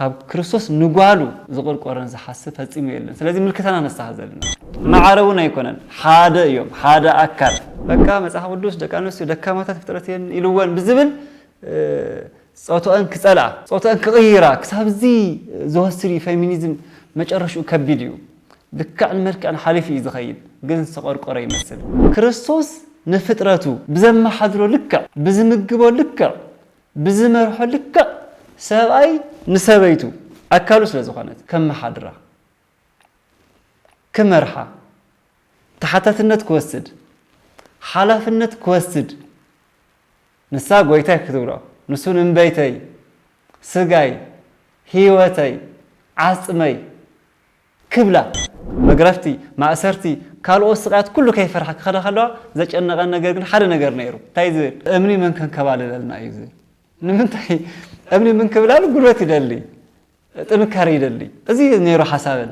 ካብ ክርስቶስ ንጓሉ ዝቕርቆረን ዝሓስብ ፈጺሙ የለን። ስለዚ ምልክታና ነስተኻኸል ዘለና። ማዕረ እውን ኣይኮነን፣ ሓደ እዮም፣ ሓደ ኣካል። በቃ መጽሓፍ ቅዱስ ደቂ ኣንስትዮ ደካማታት ፍጥረት እየን ኢልወን ብዝብል እ፣ ጾትአን ክጸልኣ፣ ጾትአን ክቕይራ ክሳብ እዚ ዝወስድ እዩ። ፌሚኒዝም መጨረሽኡ ከቢድ እዩ። ልክዕን መልክዕን ሓሊፉ እዩ ዝኸይድ፣ ግን ዝተቖርቆረ ይመስል። ክርስቶስ ንፍጥረቱ ብዘመሓድሮ ልክዕ፣ ብዝምግቦ ልክዕ፣ ብዝመርሖ ልክዕ ሰብኣይ ንሰበይቱ ኣካሉ ስለ ዝኾነት ከመሓድራ፣ ክመርሓ፣ ተሓታትነት ክወስድ፣ ሓላፍነት ክወስድ፣ ንሳ ጎይታይ ክትብሎ፣ ንሱ ንእምበይተይ፣ ስጋይ፣ ህይወተይ፣ ዓጽመይ ክብላ፣ መግረፍቲ፣ ማእሰርቲ፣ ካልኦት ስቓያት ኩሉ ከይፈርሓ ክኸዳ ከለዋ ዘጨነቐን ነገር ግን ሓደ ነገር ነይሩ። እንታይ ዝብል? እምኒ መን ከንከባልለልና እዩ ዝብል። ንምንታይ? እምኒ ምንክብላል ጉልበት ይደሊ፣ ጥንካረ ይደሊ። እዚ ነይሩ ሓሳበን።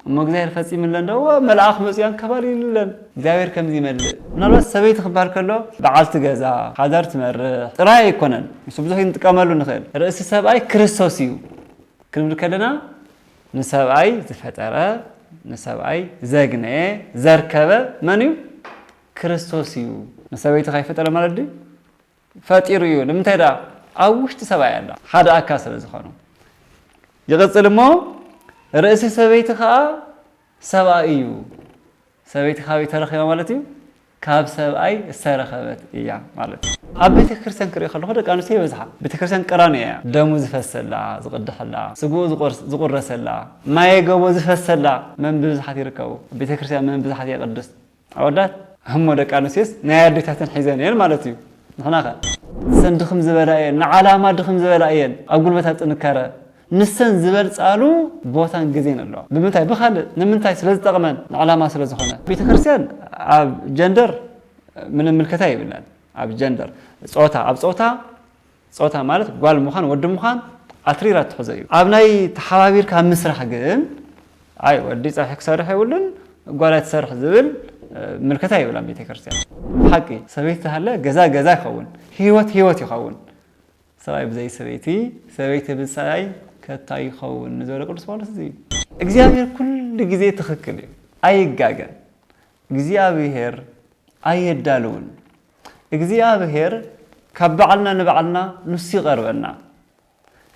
እሞ እግዚኣብሔር ፈጺምለን ዶ? እወ፣ መልኣኽ መጺኡ ኣንከባሊሉለን። እግዚኣብሔር ከምዚ ይመልእ። ምናልባት ሰበይቲ ክበሃል ከሎ በዓልቲ ገዛ፣ ሓዳር ትመርሕ ጥራይ ኣይኮነን። ንሱ ብዙሕ ክንጥቀመሉ ንኽእል። ርእሲ ሰብኣይ ክርስቶስ እዩ ክንብል ከለና ንሰብኣይ ዝፈጠረ፣ ንሰብኣይ ዘግነየ፣ ዘርከበ መን እዩ? ክርስቶስ እዩ። ንሰበይቲ ከይፈጠረ ማለት ድዩ? ፈጢሩ እዩ። ንምንታይ ደኣ? ኣብ ውሽጢ ሰብኣይ ኣላ። ሓደ ኣካል ስለ ዝኾኑ። ይቕጽል እሞ ርእሲ ሰበይቲ ኸኣ ሰብኣይ እዩ። ሰበይቲ ካበይ ተረኺባ ማለት እዩ? ካብ ሰብኣይ ዝተረኸበት እያ ማለት እዩ። ኣብ ቤተ ክርስቲያን ክርኢ ከለኹ ደቂ ኣንስትዮ ይበዝሓ። ቤተ ክርስቲያን ቀራንዮ እያ። ደሙ ዝፈሰላ፣ ዝቕድሐላ፣ ስግኡ ዝቑር-፣ ዝቑረሰላ፣ ማየ ገቦ ዝፈሰላ መን ብብዝሓት ይርከቡ? ቤተ ክርስቲያን መን ብዝሓት የቕድስ? ኣወዳት እሞ ደቂ ኣንስትዮስ ናይ ኣዴታተን ሒዘን እየን ማለት እዩ። ንሕና ኸ? ንሰን ድኽም ዝበላ እየን፣ ንዓላማ ድኽም ዝበላ እየን። ኣብ ጉልበታ ጥንካረ ንሰን ዝበልጻሉ ቦታን ግዜን ኣለዋ። ብምንታይ? ብኻልእ። ንምንታይ? ስለ ዝጠቕመን፣ ንዓላማ ስለ ዝኾነ። ቤተ ክርስቲያን ኣብ ጀንደር ምንም ምልከታ የብላን። ኣብ ጀንደር፣ ጾታ፣ ኣብ ጾታ ጾታ ማለት ጓል ምዃን ወዲ ምዃን ኣትሪራ ትሕዞ እዩ። ኣብ ናይ ተሓባቢርካ ምስራሕ ግን፣ ኣይ ወዲ ጸብሒ ክሰርሕ የብሉን፣ ጓል ኣይትሰርሕ ዝብል፣ እ፣ ምልከታ የብላን ቤተ ክርስቲያን። ብሓቂ ሰበይቲ ተሃለ ገዛ ገዛ ይኸውን፣ ህይወት ህይወት ይኸውን። ሰብኣይ ብዘይ ሰበይቲ፣ ሰበይቲ ብሰብኣይ ከታይ ይኸውን ንዝበለ ቅዱስ ጳውሎስ እዚ እዩ። እግዚኣብሔር ኩሉ ግዜ ትኽክል እዩ፣ ኣይጋገን። እግዚኣብሔር ኣየዳልውን። እግዚኣብሔር ካብ ባዕልና ንባዕልና ንሱ ይቐርበና።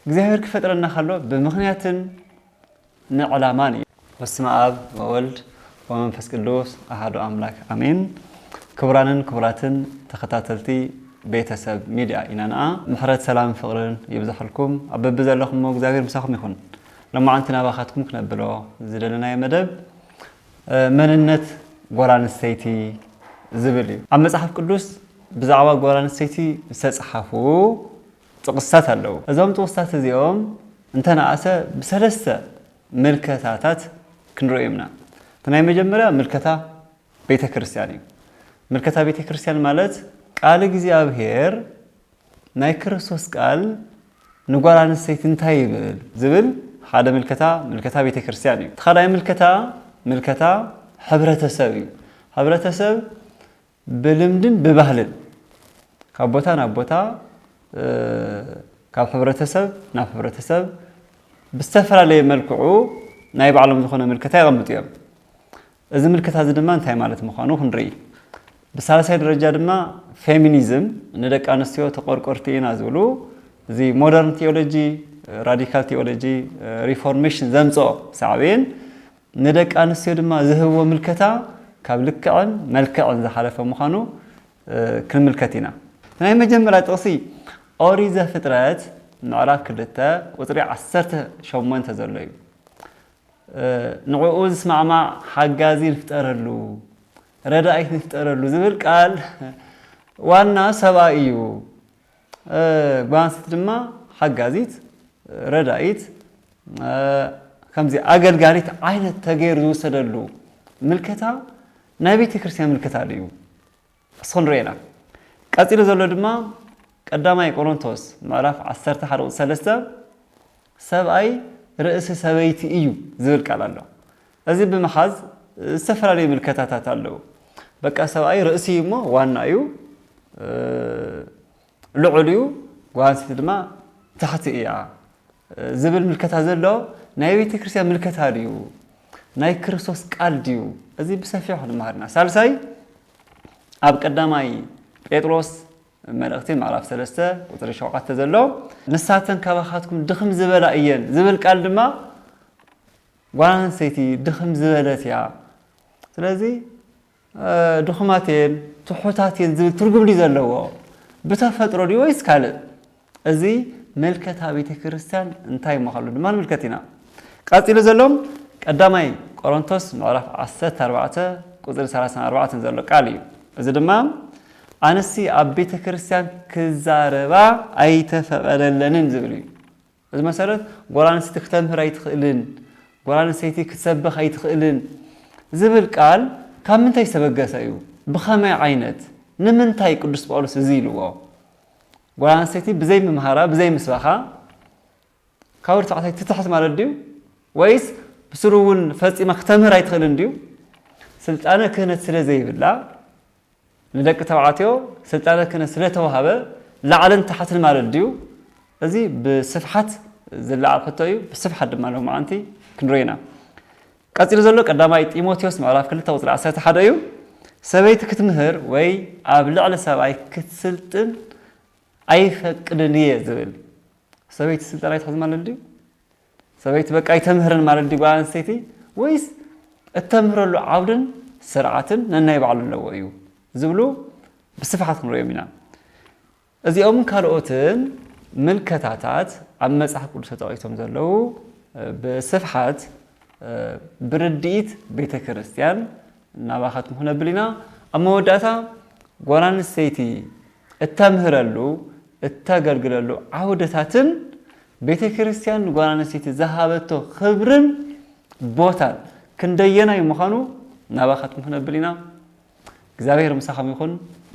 እግዚኣብሔር ክፈጥረና ከሎ ብምኽንያትን ንዕላማን እዩ። በስመ ኣብ ወወልድ ወመንፈስ ቅዱስ ኣሃዱ ኣምላክ ኣሜን። ክቡራንን ክቡራትን ተኸታተልቲ ቤተሰብ ሚድያ ኢና ንዓ። ምሕረት ሰላም ፍቕርን ይብዛሕልኩም። ኣብ በብዘለኹሞ እግዚኣብሔር ምሳኹም ይኹን። ሎማዓንቲ ናባኻትኩም ክነብሎ ዝደለናዮ መደብ እ፣ መንነት ጓል ኣንስተይቲ ዝብል እዩ። ኣብ መጽሓፍ ቅዱስ ብዛዕባ ጓል ኣንስተይቲ ዝተጻሓፉ ጥቕስታት ኣለዉ። እዞም ጥቕስታት እዚኦም እንተነኣሰ ብሰለስተ ምልከታታት ክንርእዮም ኢና። እቲ ናይ መጀመርያ ምልከታ ቤተ ክርስቲያን እዩ። ምልከታ ቤተ ክርስቲያን ማለት ቃል እግዚኣብሔር ናይ ክርስቶስ ቃል ንጓል ኣንስተይቲ እንታይ ይብል ዝብል ሓደ ምልከታ፣ ምልከታ ቤተ ክርስቲያን እዩ። እቲ ካልኣይ ምልከታ፣ ምልከታ ሕብረተሰብ እዩ። ሕብረተሰብ ብልምድን ብባህልን ካብ ቦታ ናብ ቦታ፣ እ፣ ካብ ሕብረተሰብ ናብ ሕብረተሰብ ብዝተፈላለየ መልክዑ ናይ ባዕሎም ዝኾነ ምልከታ የቐምጡ እዮም። እዚ ምልከታ እዚ ድማ እንታይ ማለት ምዃኑ ክንርኢ። ብሳልሳይ ደረጃ ድማ ፌሚኒዝም፣ ንደቂ ኣንስትዮ ተቆርቆርቲ ኢና ዝብሉ፣ እዚ ሞደርን ቲዮሎጂ፣ ራዲካል ቲዮሎጂ፣ ሪፎርሜሽን ዘምጽኦ ሳዕቤን ንደቂ ኣንስትዮ ድማ ዝህብዎ ምልከታ ካብ ልክዕን መልክዕን ዝሓለፈ ምዃኑ፣ እ፣ ክንምልከት ኢና። እቲ ናይ መጀመርያ ጥቕሲ ኦሪት ዘፍጥረት ምዕራፍ ክልተ ቁጽሪ ዓሰርተ ሸሞንተ ዘሎ እዩ። እ፣ ንዕኡ ዝስማዕማዕ ሓጋዚ ንፍጠረሉ፣ ረዳኢት ንፍጠረሉ ዝብል ቃል ዋና ሰብኣይ እዩ። እ፣ ጓል ኣንስተይቲ ድማ ሓጋዚት፣ ረዳኢት፣ እ፣ ከምዚ ኣገልጋሊት ዓይነት ተገይሩ ዝውሰደሉ ምልከታ ናይ ቤተ ክርስቲያን ምልከታ እዩ። እስኹ ንርእየና። ቀጺሉ ዘሎ ድማ ቀዳማይ ቆሮንቶስ ምዕራፍ ዓሰርተ ሓደ ቁጽሪ ሰለስተ፣ "ሰብኣይ ርእሲ ሰበይቲ እዩ" ዝብል ቃል ኣሎ። እዚ ብምሓዝ ዝተፈላለዩ ምልከታታት ኣለዉ። በቃ ሰብኣይ ርእሲ እዩ እሞ ዋና እዩ፣ እ፣ ልዑል እዩ፣ ጓል ኣንስተይቲ ድማ ታሕቲ እያ። ዝብል ምልከታ ዘሎ ናይ ቤተ ክርስቲያን ምልከታ ድዩ? ናይ ክርስቶስ ቃል ድዩ? እዚ ብሰፊሑ ክንመሃር ኢና። ሳልሳይ፣ ኣብ ቀዳማይ ጴጥሮስ መልእኽቲ ምዕራፍ ሰለስተ ቁጽሪ ሸውዓተ ዘሎ፣ "ንሳተን ካባኻትኩም ድኽም ዝበላ እየን" ዝብል ቃል ድማ ጓል ኣንስተይቲ ድኽም ዝበለት እያ። ስለዚ፣ እ፣ ድኹማት እየን፣ ትሑታት እየን ዝብል ትርጉም ድዩ ዘለዎ? ብተፈጥሮ ድዩ ወይስ ካልእ? እዚ ምልከታ ቤተ ክርስቲያን እንታይ ምዃኑ ድማ ንምልከት ኢና። ቀጺሉ ዘሎ ቀዳማይ ቆሮንቶስ ምዕራፍ ዓሰርተ ኣርባዕተ ቁጽሪ ሰላሳን ኣርባዕተን ዘሎ ቃል እዩ። እዚ ድማ፣ "ኣንስቲ ኣብ ቤተ ክርስቲያን ክዛረባ ኣይተፈቐደለንን" ዝብል እዩ። እዚ መሰረት፣ ጓል ኣንስተይቲ ክተምህር ኣይትኽእልን፣ ጓል ኣንስተይቲ ክትሰብኽ ኣይትኽእልን ዝብል ቃል ካብ ምንታይ ዝተበገሰ እዩ? ብኸመይ ዓይነት? ንምንታይ ቅዱስ ጳውሎስ እዚ ኢልዎ? ጓል ኣንስተይቲ ብዘይ ምምሃራ፣ ብዘይ ምስባኻ ካብ ወዲ ተባዕታይ ትትሕት ማለት ድዩ? ወይስ ብስሩ እውን ፈጺማ ክተምህር ኣይትኽእልን ድዩ? ስልጣነ ክህነት ስለ ዘይብላ፣ ንደቂ ተባዕትዮ ስልጣነ ክህነት ስለ ተዋሃበ ላዕልን ታሕትን ማለት ድዩ? እዚ ብስፍሓት ዝለዓል ሕቶ እዩ። ብስፍሓት ድማ ሎማዓንቲ ክንሪኦ ኢና። ቀጺሉ ዘሎ ቀዳማይ ጢሞቴዎስ ምዕራፍ ክልተ ቁጽሪ ዓሰርተ ሓደ እዩ። "ሰበይቲ ክትምህር ወይ ኣብ ልዕሊ ሰብኣይ ክትስልጥን ኣይፈቅድን እየ" ዝብል። ሰበይቲ ስልጣን ኣይትሕዝ ማለት ድዩ? ሰበይቲ በቃ ኣይተምህርን ማለት ድዩ ጓል ኣንስተይቲ? ወይስ እተምህረሉ ዓውድን ስርዓትን ነናይ ባዕሉ ኣለዎ እዩ ዝብሉ ብስፍሓት ክንሪኦም ኢና። እዚኦምን ካልኦትን ምልከታታት ኣብ መጽሓፍ ቅዱስ ተጠቒሶም ዘለዉ፣ እ፣ ብስፍሓት፣ እ፣ ብርድኢት ቤተ ክርስቲያን ናባኻትኩም ክነብል ኢና። ኣብ መወዳእታ፣ ጓል ኣንስተይቲ እተምህረሉ፣ እተገልግለሉ ዓውድታትን ቤተ ክርስቲያን ንጓል ኣንስተይቲ ዝሃበቶ ክብርን ቦታን ክንደየናይ ምዃኑ ናባኻትኩም ክነብል ኢና። እግዚኣብሔር ምሳኹም ይኹን፣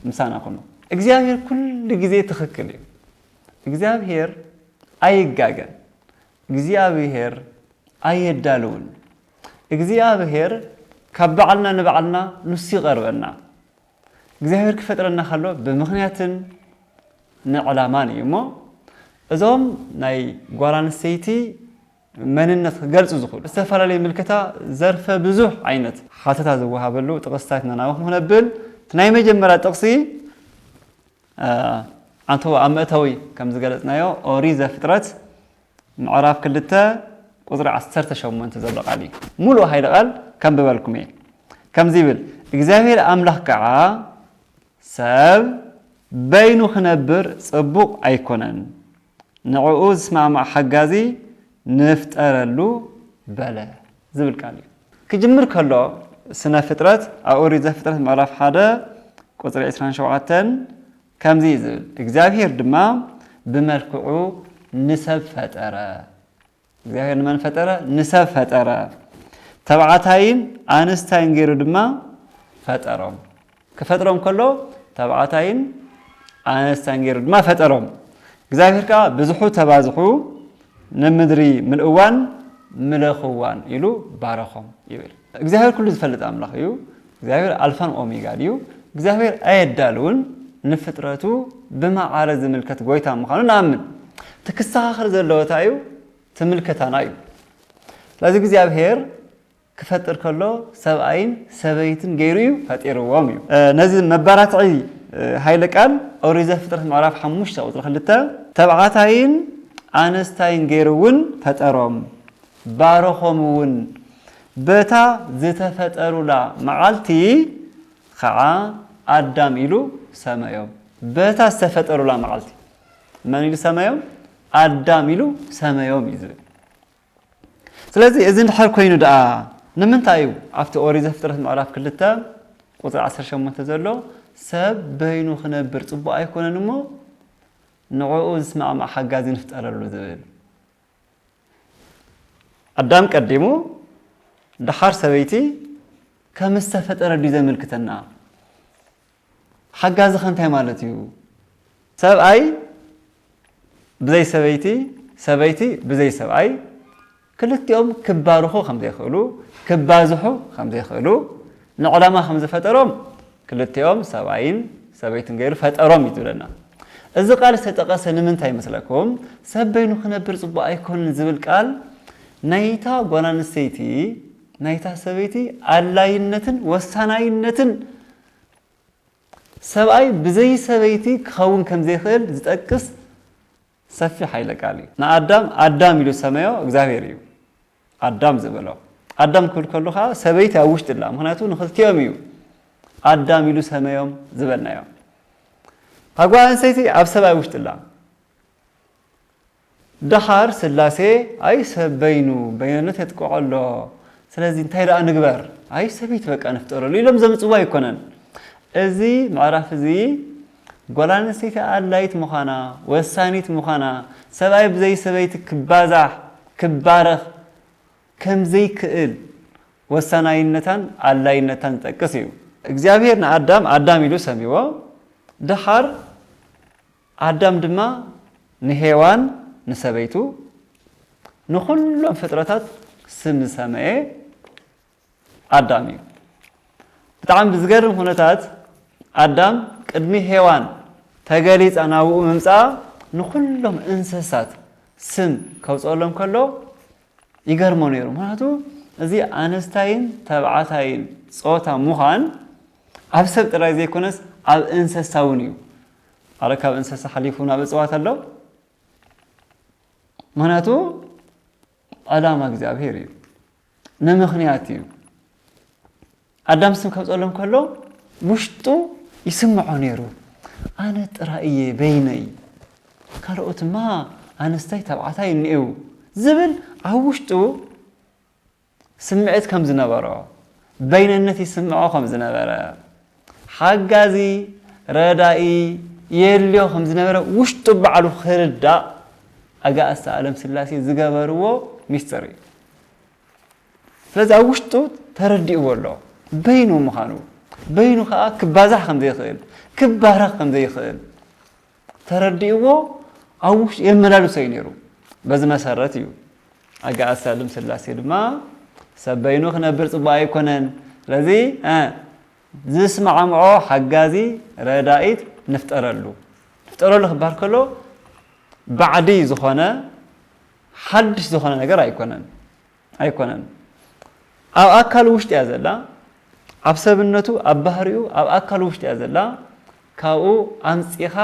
ምሳና ኩኑ። እግዚኣብሔር ኩሉ ግዜ ትኽክል እዩ። እግዚኣብሔር ኣይጋገን። እግዚኣብሔር ኣየዳልውን። እግዚኣብሔር ካብ ባዕልና ንባዕልና ንሱ ይቐርበና። እግዚኣብሔር ክፈጥረና ከሎ ብምኽንያትን ንዕላማን እዩ እሞ፣ እዞም ናይ ጓል ኣንስተይቲ መንነት ክገልጹ ዝኽእሉ ዝተፈላለዩ ምልከታ ዘርፈ ብዙሕ ዓይነት ሓተታ ዝወሃበሉ ጥቕስታት ኢና ናባኹም ክነብል። እቲ ናይ መጀመርያ ጥቕሲ፣ እ፣ ኣንቶ ኣብ መእተዊ ከም ዝገለጽናዮ ኦሪት ዘፍጥረት ምዕራፍ ክልተ ቁጽሪ ዓሰርተ ሸሞንተ ዘሎ ቃል እዩ። ሙሉእ ሓይሊ ቃል ከንብበልኩም እየ። ከምዚ ይብል፣ "እግዚኣብሔር ኣምላኽ ከዓ ሰብ በይኑ ክነብር ጽቡቕ ኣይኮነን፣ ንዕኡ ዝስማዕማዕ ሓጋዚ ንፍጠረሉ በለ" ዝብል ቃል እዩ። ክጅምር ከሎ ስነ ፍጥረት ኣብ ኦሪት ዘፍጥረት ምዕራፍ ሓደ ቁጽሪ ዕስራን ሸውዓተን ከምዚ እዩ ዝብል፣ "እግዚኣብሔር ድማ ብመልክዑ ንሰብ ፈጠረ" እግዚኣብሔር ንመን ፈጠረ? ንሰብ ፈጠረ። ተባዕታይን ኣንስታይን ገይሩ ድማ ፈጠሮም። ክፈጥሮም ከሎ ተባዕታይን ኣንስታይን ገይሩ ድማ ፈጠሮም። እግዚኣብሔር ከኣ ብዝሑ ተባዝሑ፣ ንምድሪ ምልእዋን ምለኽዋን ኢሉ ባረኾም ይብል። እግዚኣብሔር ኩሉ ዝፈልጥ ኣምላኽ እዩ። እግዚኣብሔር ኣልፋን ኦሜጋን እዩ። እግዚኣብሔር ኣየዳልውን፣ ንፍጥረቱ ብማዕረ ዝምልከት ጎይታ ምዃኑ ንኣምን። እቲ ክስተኻኸል ዘለዎ እንታይ እዩ? ትምልከታና እዩ። ስለዚ እግዚኣብሔር ክፈጥር ከሎ ሰብኣይን ሰበይትን ገይሩ እዩ ፈጢርዎም እዩ። እ፣ ነዚ መባራትዒ፣ እ፣ ሃይለ ቃል ኦሪት ዘፍጥረት ምዕራፍ ሓሙሽተ ቁጽሪ ክልተ፣ "ተባዕታይን ኣነስታይን ገይሩ እውን ፈጠሮም፣ ባረኾም እውን፣ በታ ዝተፈጠሩላ መዓልቲ ኸዓ ኣዳም ኢሉ ሰመዮም።" በታ ዝተፈጠሩላ መዓልቲ መን ኢሉ ሰመዮም? ኣዳም ኢሉ ሰመዮም እዩ ዝብል። ስለዚ እዚ እንድሕር ኮይኑ ደኣ ንምንታይ እዩ ኣብቲ ኦሪት ዘፍጥረት ምዕራፍ ክልተ ቁጽሪ ዓሰርተ ሸሞንተ ዘሎ ሰብ በይኑ ክነብር ጽቡቕ ኣይኮነን እሞ ንዕኡ ዝስማዕማዕ ሓጋዚ ንፍጠረሉ ዝብል? ኣዳም ቀዲሙ፣ ደሓር ሰበይቲ ከም ዝተፈጠረ ድዩ ዘመልክተና? ሓጋዚ ከ እንታይ ማለት እዩ? ሰብኣይ ብዘይ ሰበይቲ፣ ሰበይቲ ብዘይ ሰብኣይ፣ ክልቲኦም ክባርኹ ከም ዘይኽእሉ፣ ክባዝሑ ከም ዘይኽእሉ፣ ንዕላማ ከም ዝፈጠሮም ክልቲኦም ሰብኣይን ሰበይትን ገይሩ ፈጠሮም እዩ ዝብለና። እዚ ቃል ዝተጠቐሰ ንምንታይ ይመስለኩም? ሰብ በይኑ ክነብር ጽቡቕ ኣይኮንን ዝብል ቃል ናይታ ጓል ኣንስተይቲ፣ ናይታ ሰበይቲ ኣድላይነትን ወሳናይነትን፣ ሰብኣይ ብዘይ ሰበይቲ ክኸውን ከም ዘይኽእል ዝጠቅስ ሰፊሕ ሓይለ ቃል እዩ። ንኣዳም ኣዳም ኢሉ ዝሰመዮ እግዚኣብሔር እዩ ኣዳም ዝበሎ። ኣዳም ክብል ከሎ ከዓ ሰበይቲ ኣብ ውሽጢ ኣላ፣ ምኽንያቱ ንኽልቲኦም እዩ ኣዳም ኢሉ ሰመዮም ዝበልናዮ። እታ ጓል ኣንስተይቲ ኣብ ሰብኣይ ውሽጢ ኣላ። ደሓር ስላሴ ኣይ ሰብ በይኑ በይንነት የጥቅዖ ኣሎ፣ ስለዚ እንታይ ደኣ ንግበር? ኣይ ሰበይቲ በቃ ንፍጠረሉ ኢሎም ዘምጽዋ ኣይኮነን። እዚ ምዕራፍ እዚ ጓል ኣንስተይቲ ኣድላይት ምዃና፣ ወሳኒት ምዃና፣ ሰብኣይ ብዘይ ሰበይቲ ክባዛሕ ክባረኽ ከም ዘይክእል ወሳናይነታን ኣድላይነታን ዝጠቅስ እዩ። እግዚኣብሔር ንኣዳም ኣዳም ኢሉ ሰሚዎ። ደሓር ኣዳም ድማ ንሄዋን ንሰበይቱ ንኹሎም ፍጥረታት ስም ዝሰመየ ኣዳም እዩ። ብጣዕሚ ብዝገርም ኩነታት ኣዳም ቅድሚ ሄዋን ተገሊጻ ናብኡ ምምጻኣ ንኹሎም እንስሳት ስም ከውፅኦሎም ከሎ ይገርሞ ነይሩ። ምክንያቱ እዚ ኣነስታይን ተባዕታይን ጾታ ምዃን ኣብ ሰብ ጥራይ ዘይኮነስ ኣብ እንስሳ እውን እዩ። ኣረ ካብ እንስሳ ሓሊፉ ናብ እፅዋት ኣሎ። ምክንያቱ ዕላማ እግዚኣብሔር እዩ፣ ንምኽንያት እዩ። ኣዳም ስም ከውፀሎም ከሎ ውሽጡ ይስምዖ ነይሩ። ኣነ ጥራይ እየ በይነይ፣ ካልኦትማ ኣነስታይ ተባዕታይ እኒኤው ዝብል ኣብ ውሽጡ ስምዒት ከም ዝነበሮ፣ በይነነት ይስምዖ ከም ዝነበረ፣ ሓጋዚ ረዳኢ የድልዮ ከም ዝነበረ ውሽጡ ባዕሉ ክርዳእ ኣጋእዝተ ኣለም ስላሴ ዝገበርዎ ሚስጥር እዩ። ስለዚ ኣብ ውሽጡ ተረዲእዎ ኣሎ በይኑ ምዃኑ፣ በይኑ ከዓ ክባዛሕ ከም ዘይኽእል፣ ክባረኽ ከም ዘይኽእል ተረዲእዎ ኣብ ውሽጡ የመላልሶ እዩ ነይሩ። በዚ መሰረት እዩ ኣጋእዝተ ኣለም ስላሴ ድማ ሰብ በይኑ ክነብር ጽቡቕ ኣይኮነን፣ ስለዚ እ፣ ዝስማዕምዖ ሓጋዚ ረዳኢት ንፍጠረሉ። ንፍጠረሉ ክበሃል ከሎ ባዕዲ ዝኾነ ሓድሽ ዝኾነ ነገር ኣይኮነን። ኣይኮነን። ኣብ ኣካሉ ውሽጢ እያ ዘላ፣ ኣብ ሰብነቱ፣ ኣብ ባህሪኡ፣ ኣብ ኣካሉ ውሽጢ እያ ዘላ። ካብኡ ኣምጺኻ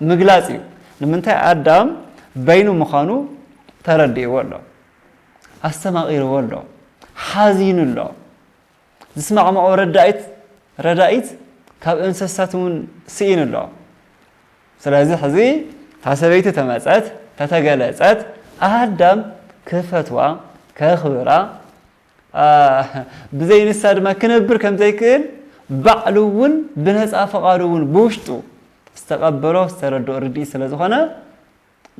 ምግላጽ እዩ። ንምንታይ ኣዳም በይኑ ምዃኑ ተረዲእዎ ኣሎ፣ ኣስተማቒርዎ ኣሎ፣ ሓዚኑ ኣሎ። ዝስማዕምዖ ረዳኢት ረዳኢት ካብ እንስሳት እውን ስኢኑ ኣሎ። ስለዚ ሕዚ እታ ሰበይቲ ተመጸት፣ ተተገለጸት፣ ኣዳም ክፈትዋ፣ ከኽብራ፣ ኣ፣ ብዘይ ንሳ ድማ ክነብር ከም ዘይክእል ባዕሉ እውን ብነጻ ፈቓዱ እውን ብውሽጡ ዝተቐበሎ ዝተረድኦ ርድኢት ስለ ዝኾነ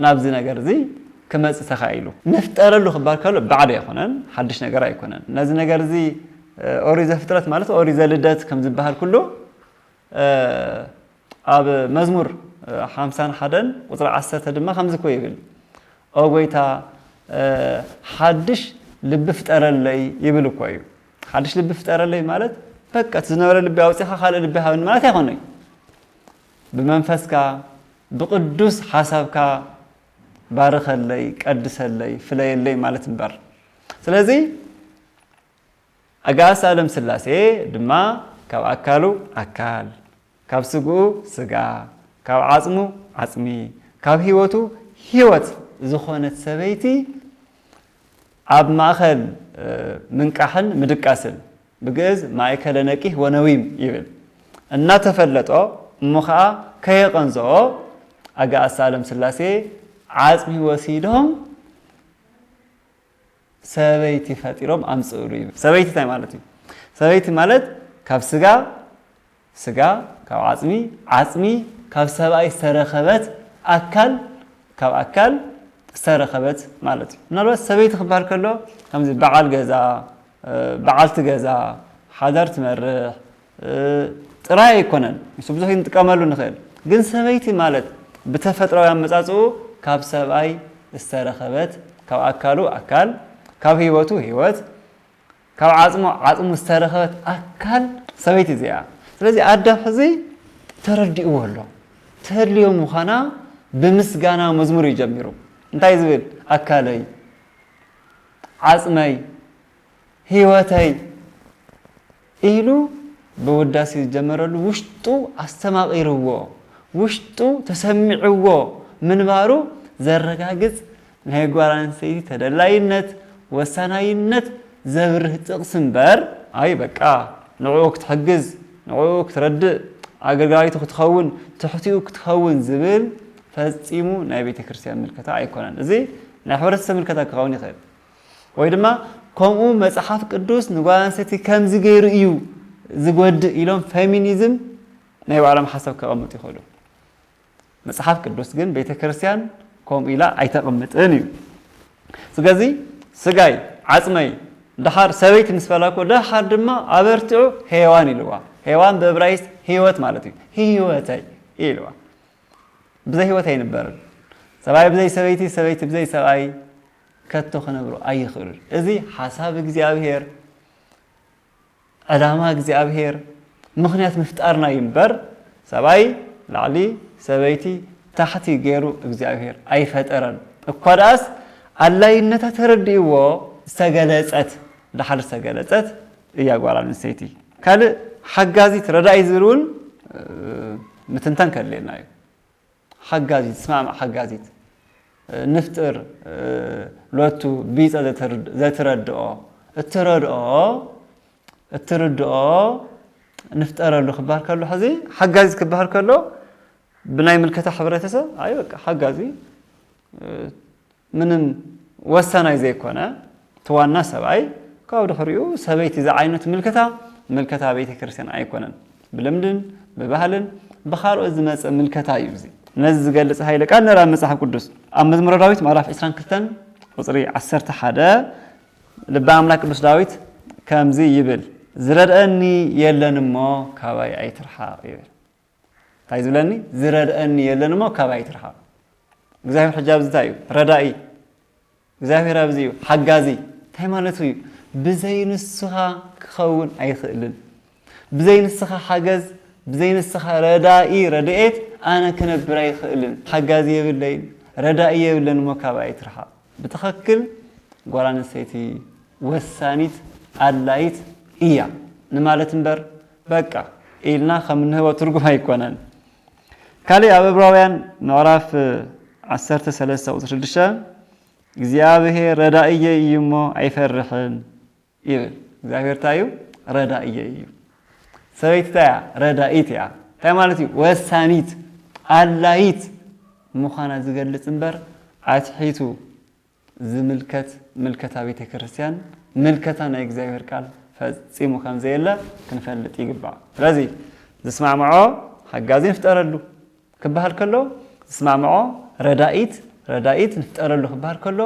ናብዚ ነገር እዚ ክመጽእ ተኻኢሉ። ንፍጠረሉ ክበሃል ከሎ ባዕዲ ኣይኮነን፣ ሓድሽ ነገር ኣይኮነን። ነዚ ነገር እዚ ኦሪት ዘፍጥረት ማለት ኦሪት ዘልደት ከም ዝበሃል ኩሉ ኣብ መዝሙር ሓምሳን ሓደን ቁፅሪ ዓሰርተ ድማ ከምዚ እኮ ይብል፣ ኦ ጎይታ ሓድሽ ልቢ ፍጠረለይ ይብል እኮ እዩ። ሓድሽ ልቢ ፍጠረለይ ማለት በቃ እቲ ዝነበረ ልቢ ኣውፂኻ ካልእ ልቢ ሃብኒ ማለት ኣይኮነይ። ብመንፈስካ ብቅዱስ ሓሳብካ ባርኸለይ፣ ቀድሰለይ፣ ፍለየለይ ማለት እምበር። ስለዚ ኣጋእዝተ ኣለም ስላሴ ድማ ካብ ኣካሉ ኣካል፣ ካብ ስግኡ ስጋ፣ ካብ ዓፅሙ ዓፅሚ፣ ካብ ህይወቱ ህይወት ዝኾነት ሰበይቲ ኣብ ማእኸል ምንቃሕን ምድቃስን፣ ብግእዝ ማእከለ ነቂህ ወነዊም ይብል፣ እናተፈለጦ እሞ ኸዓ ከየቐንዘኦ ኣጋእዝተ ኣለም ስላሴ ዓፅሚ ወሲዶም ሰበይቲ ፈጢሮም ኣምፅእሉ ይብል። ሰበይቲ እንታይ ማለት እዩ? ሰበይቲ ማለት ካብ ስጋ ስጋ፣ ካብ ዓፅሚ ዓፅሚ፣ ካብ ሰብኣይ ዝተረኸበት ኣካል፣ ካብ ኣካል ዝተረኸበት ማለት እዩ። ምናልባት ሰበይቲ ክበሃል ከሎ ከምዚ በዓል ገዛ፣ በዓልቲ ገዛ፣ ሓዳር ትመርሕ ጥራይ ኣይኮነን። ምስ ብዙሕ ክንጥቀመሉ ንኽእል። ግን ሰበይቲ ማለት ብተፈጥራዊ ኣመፃፅኡ ካብ ሰብኣይ ዝተረኸበት፣ ካብ ኣካሉ ኣካል፣ ካብ ህይወቱ ህይወት፣ ካብ ዓፅሙ ዓፅሙ ዝተረኸበት ኣካል ሰበይቲ እዚኣ። ስለዚ ኣዳም ሕዚ ተረዲእዎ ኣሎ። ተድልዮ ምዃና ብምስጋና መዝሙር እዩ ጀሚሩ። እንታይ ዝብል? ኣካለይ፣ ዓጽመይ፣ ህይወተይ ኢሉ ብውዳሴ ዝጀመረሉ ውሽጡ ኣስተማቒርዎ፣ ውሽጡ ተሰሚዕዎ ምንባሩ ዘረጋግጽ ናይ ጓል ኣንስተይቲ ተደላይነት፣ ወሳናይነት ዘብርህ ጥቕሲ እምበር፣ ኣይ በቃ ንዕኡ ክትሕግዝ፣ ንዕኡ ክትረድእ፣ ኣገልጋሊቱ ክትኸውን፣ ትሕቲኡ ክትኸውን ዝብል ፈጺሙ ናይ ቤተ ክርስቲያን ምልከታ ኣይኮነን። እዚ ናይ ሕብረተሰብ ምልከታ ክኸውን ይኽእል። ወይ ድማ ከምኡ መጽሓፍ ቅዱስ ንጓል ኣንስተይቲ ከምዚ ገይሩ እዩ ዝጎድእ ኢሎም ፌሚኒዝም ናይ ባዕሎም ሓሳብ ከቐምጡ ይኽእሉ። መጽሓፍ ቅዱስ ግን ቤተ ክርስቲያን ከምኡ ኢላ ኣይተቐምጥን እዩ። ስለዚ ስጋይ፣ ዓጽመይ፣ ደሓር ሰበይቲ ምስ በላ እኮ ደሓር ድማ ኣበርቲዑ ሄዋን ኢልዋ። ሄዋን ብእብራይስጥ ህይወት ማለት እዩ። ህይወተይ ኢልዋ። ብዘይ ህይወት ኣይንበርን። ሰብኣይ ብዘይ ሰበይቲ፣ ሰበይቲ ብዘይ ሰብኣይ ከቶ ክነብሩ ኣይኽእሉን። እዚ ሓሳብ እግዚኣብሔር፣ ዕላማ እግዚኣብሔር፣ ምኽንያት ምፍጣርና እዩ እምበር፣ ሰብኣይ ላዕሊ፣ ሰበይቲ ታሕቲ ገይሩ እግዚኣብሔር ኣይፈጠረን። እኳ ደኣስ ኣድላይነታ ተረዲእዎ ዝተገለጸት፣ ደሓር ዝተገለጸት እያ ጓል ኣንስተይቲ። ካልእ ሓጋዚት ረዳኢት ዝብል እውን፣ እ፣ ምትንታን ከድልየና እዩ። ሓጋዚት፣ ዝስማማዕ ሓጋዚት፣ እ፣ ንፍጥር፣ እ፣ ሎቱ ቢጸ ዘትር-፣ ዘትረድኦ፣ እትረድኦ፣ እትርድኦ ንፍጠረሉ ክበሃል ከሎ፣ ሕዚ ሓጋዚት ክበሃል ከሎ ብናይ ምልከታ ሕብረተሰብ፣ ኣይ በቃ ሓጋዚ፣ እ፣ ምንም ወሳናይ ዘይኮነ፣ እቲ ዋና ሰብኣይ፣ ካብ ድሕሪኡ ሰበይቲ ዝዓይነቱ ምልከታ፣ ምልከታ ቤተ ክርስቲያን ኣይኮነን። ብልምድን ብባህልን ብኻልኦት ዝመጸ ምልከታ እዩ እዚ። ነዚ ዝገልጽ ሃይለ ቃል ንርኢ ኣብ መጽሓፍ ቅዱስ። ኣብ መዝሙረ ዳዊት ምዕራፍ ዕስራን ክልተን ቁጽሪ ዓሰርተ ሓደ ልበ ኣምላክ ቅዱስ ዳዊት ከምዚ ይብል፣ "ዝረድኣኒ የለን እሞ ካባይ ኣይትርሓቕ" ይብል። እንታይ ዝብለኒ? "ዝረድኣኒ የለን እሞ ካባይ ኣይትርሓቕ።" እግዚኣብሔር ሕጂ ኣብዚ እንታይ እዩ? ረዳኢ። እግዚኣብሔር ኣብዚ እዩ፣ ሓጋዚ። እንታይ ማለቱ እዩ? ብዘይ ንስኻ ክኸውን ኣይኽእልን። ብዘይ ንስኻ ሓገዝ፣ ብዘይ ንስኻ ረዳኢ፣ ረድኤት ኣነ ክነብር ኣይኽእልን። ሓጋዚ የብለይን፣ ረዳኢ የብለን እሞ ካባይ ኣይትርሓቕ። ብትኽክል ጓል ኣንስተይቲ ወሳኒት ኣድላይት እያ ንማለት እምበር፣ በቃ ኢልና ከም እንህቦ ትርጉም ኣይኮነን። ካልእ ኣብ ዕብራውያን ምዕራፍ ዓሰርተ ሰለስተ ቁጽሪ ሽዱሽተ፣ "እግዚኣብሔር ረዳእየይ እዩ እሞ ኣይፈርሕን" ይብል። እግዚኣብሔር እንታይ እዩ? ረዳእየይ እዩ። ሰበይቲ እንታይ እያ? ረዳኢት እያ። እንታይ ማለት እዩ? ወሳኒት፣ ኣላይት ምዃና ዝገልጽ እምበር፣ ኣትሒቱ ዝምልከት ምልከታ ቤተ ክርስቲያን፣ ምልከታ ናይ እግዚኣብሔር ቃል ፈጺሙ ከም ዘየለ ክንፈልጥ ይግባእ። ስለዚ ዝስማምዖ ሓጋዚ ንፍጠረሉ ክበሃል ከሎ፣ ዝስማምዖ ረዳኢት፣ ረዳኢት ንፍጠረሉ ክበሃል ከሎ፣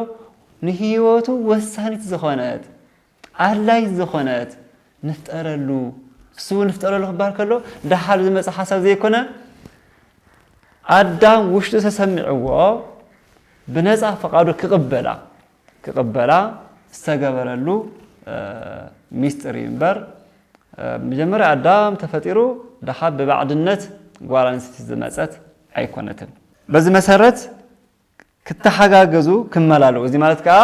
ንህይወቱ ወሳኒት ዝኾነት፣ ኣድላይት ዝኾነት ንፍጠረሉ። እሱ እውን ንፍጠረሉ ክበሃል ከሎ፣ ደሓር ዝመጽእ ሓሳብ ዘይኮነ፣ ኣዳም ውሽጡ ተሰሚዕዎ ብነጻ ፈቓዱ ክቕበላ፣ ክቕበላ ዝተገበረሉ፣ እ፣ ሚስጥር እዩ እምበር፣ እ፣ መጀመርያ ኣዳም ተፈጢሩ ደሓር ብባዕድነት ጓል ኣንስተይቲ ዝመጸት ኣይኮነትን። በዚ መሰረት ክተሓጋገዙ ክመላልኡ። እዚ ማለት ከኣ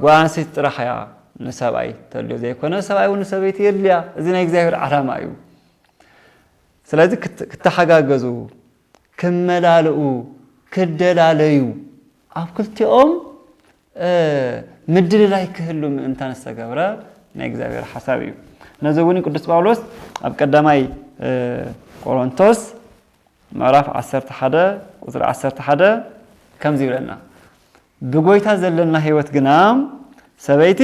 ጓል ኣንስተይቲ ጥራሕ እያ ንሰብኣይ ተድልዮ ዘይኮነ፣ ሰብኣይ እውን ንሰበይቲ የድልያ። እዚ ናይ እግዚኣብሔር ዓላማ እዩ። ስለዚ ክት-፣ ክተሓጋገዙ፣ ክመላልኡ፣ ክደላለዩ፣ ኣብ ክልቲኦም፣ እ፣ ምድልላይ ክህሉ ምእንታን ዝተገብረ ናይ እግዚኣብሔር ሓሳብ እዩ። ነዚ እውን ቅዱስ ጳውሎስ ኣብ ቀዳማይ፣ እ፣ ቆሮንቶስ ምዕራፍ ዓሰርተ ሓደ ቁጽሪ ዓሰርተ ሓደ ከምዚ ይብለና፣ "ብጎይታ ዘለና ህይወት ግና ሰበይቲ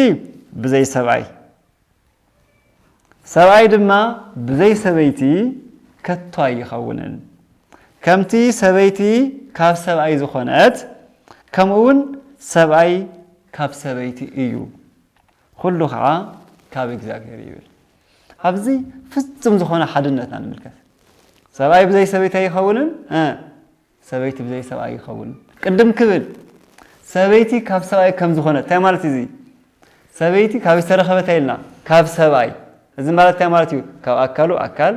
ብዘይ ሰብኣይ፣ ሰብኣይ ድማ ብዘይ ሰበይቲ ከቶ ኣይኸውንን። ከምቲ ሰበይቲ ካብ ሰብኣይ ዝኾነት፣ ከምኡ እውን ሰብኣይ ካብ ሰበይቲ እዩ። ኩሉ ኸዓ ካብ እግዚኣብሔር እዩ" ይብል። ኣብዚ ፍጹም ዝኾነ ሓድነትና ንምልከት። ሰብኣይ ብዘይ ሰበይቲ ኣይኸውንን፣ እ፣ ሰበይቲ ብዘይ ሰብኣይ ይኸውን። ቅድም ክብል ሰበይቲ ካብ ሰብኣይ ከም ዝኾነት፣ እንታይ ማለት እዚ? ሰበይቲ ካብ ዝተረኸበት ኢልና፣ ካብ ሰብኣይ። እዚ ማለት እንታይ ማለት እዩ? ካብ ኣካሉ ኣካል፣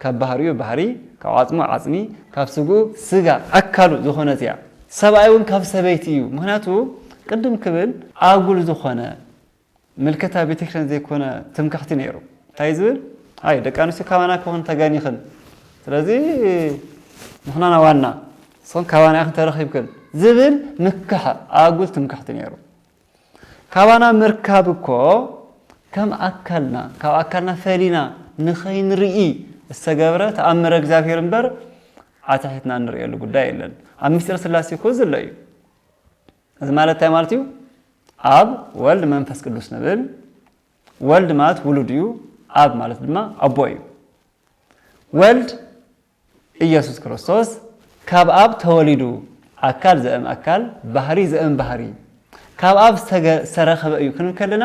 ካብ ባህሪኡ ባህሪ፣ ካብ ዓጽሙ ዓጽሚ፣ ካብ ስግኡ ስጋ ኣካሉ ዝኾነት እያ። ሰብኣይ እውን ካብ ሰበይቲ እዩ። ምኽንያቱ ቅድም ክብል ኣጉል ዝኾነ ምልከታ ቤተክርስትያን ዘይኮነ ትምክሕቲ ነይሩ። እንታይ ዝብል? ኣይ ደቂ ኣንስትዮ ካባና ክኾን ተጋኒኽን፣ ስለዚ ንሕናና ዋና፣ ንስኽን ካባና ኢኽን ተረኺብክን ዝብል ምክሐ ኣጉል ትምክሕቲ ነይሩ። ካባና ምርካብ እኮ ከም ኣካልና፣ ካብ ኣካልና ፈሊና ንኸይንርኢ ዝተገብረ ተኣምረ እግዚኣብሔር እምበር ኣትሒትና እንርእየሉ ጉዳይ የለን። ኣብ ምስጢር ስላሴ እኮ ዘሎ እዩ። እዚ ማለት እንታይ ማለት እዩ? ኣብ ወልድ መንፈስ ቅዱስ ንብል። ወልድ ማለት ውሉድ እዩ። ኣብ ማለት ድማ ኣቦ እዩ። ወልድ ኢየሱስ ክርስቶስ ካብ ኣብ ተወሊዱ፣ ኣካል ዘእም ኣካል፣ ባህሪ ዘእም ባህሪ፣ ካብ ኣብ ዝተገ-፣ ዝተረኸበ እዩ ክንብል ከለና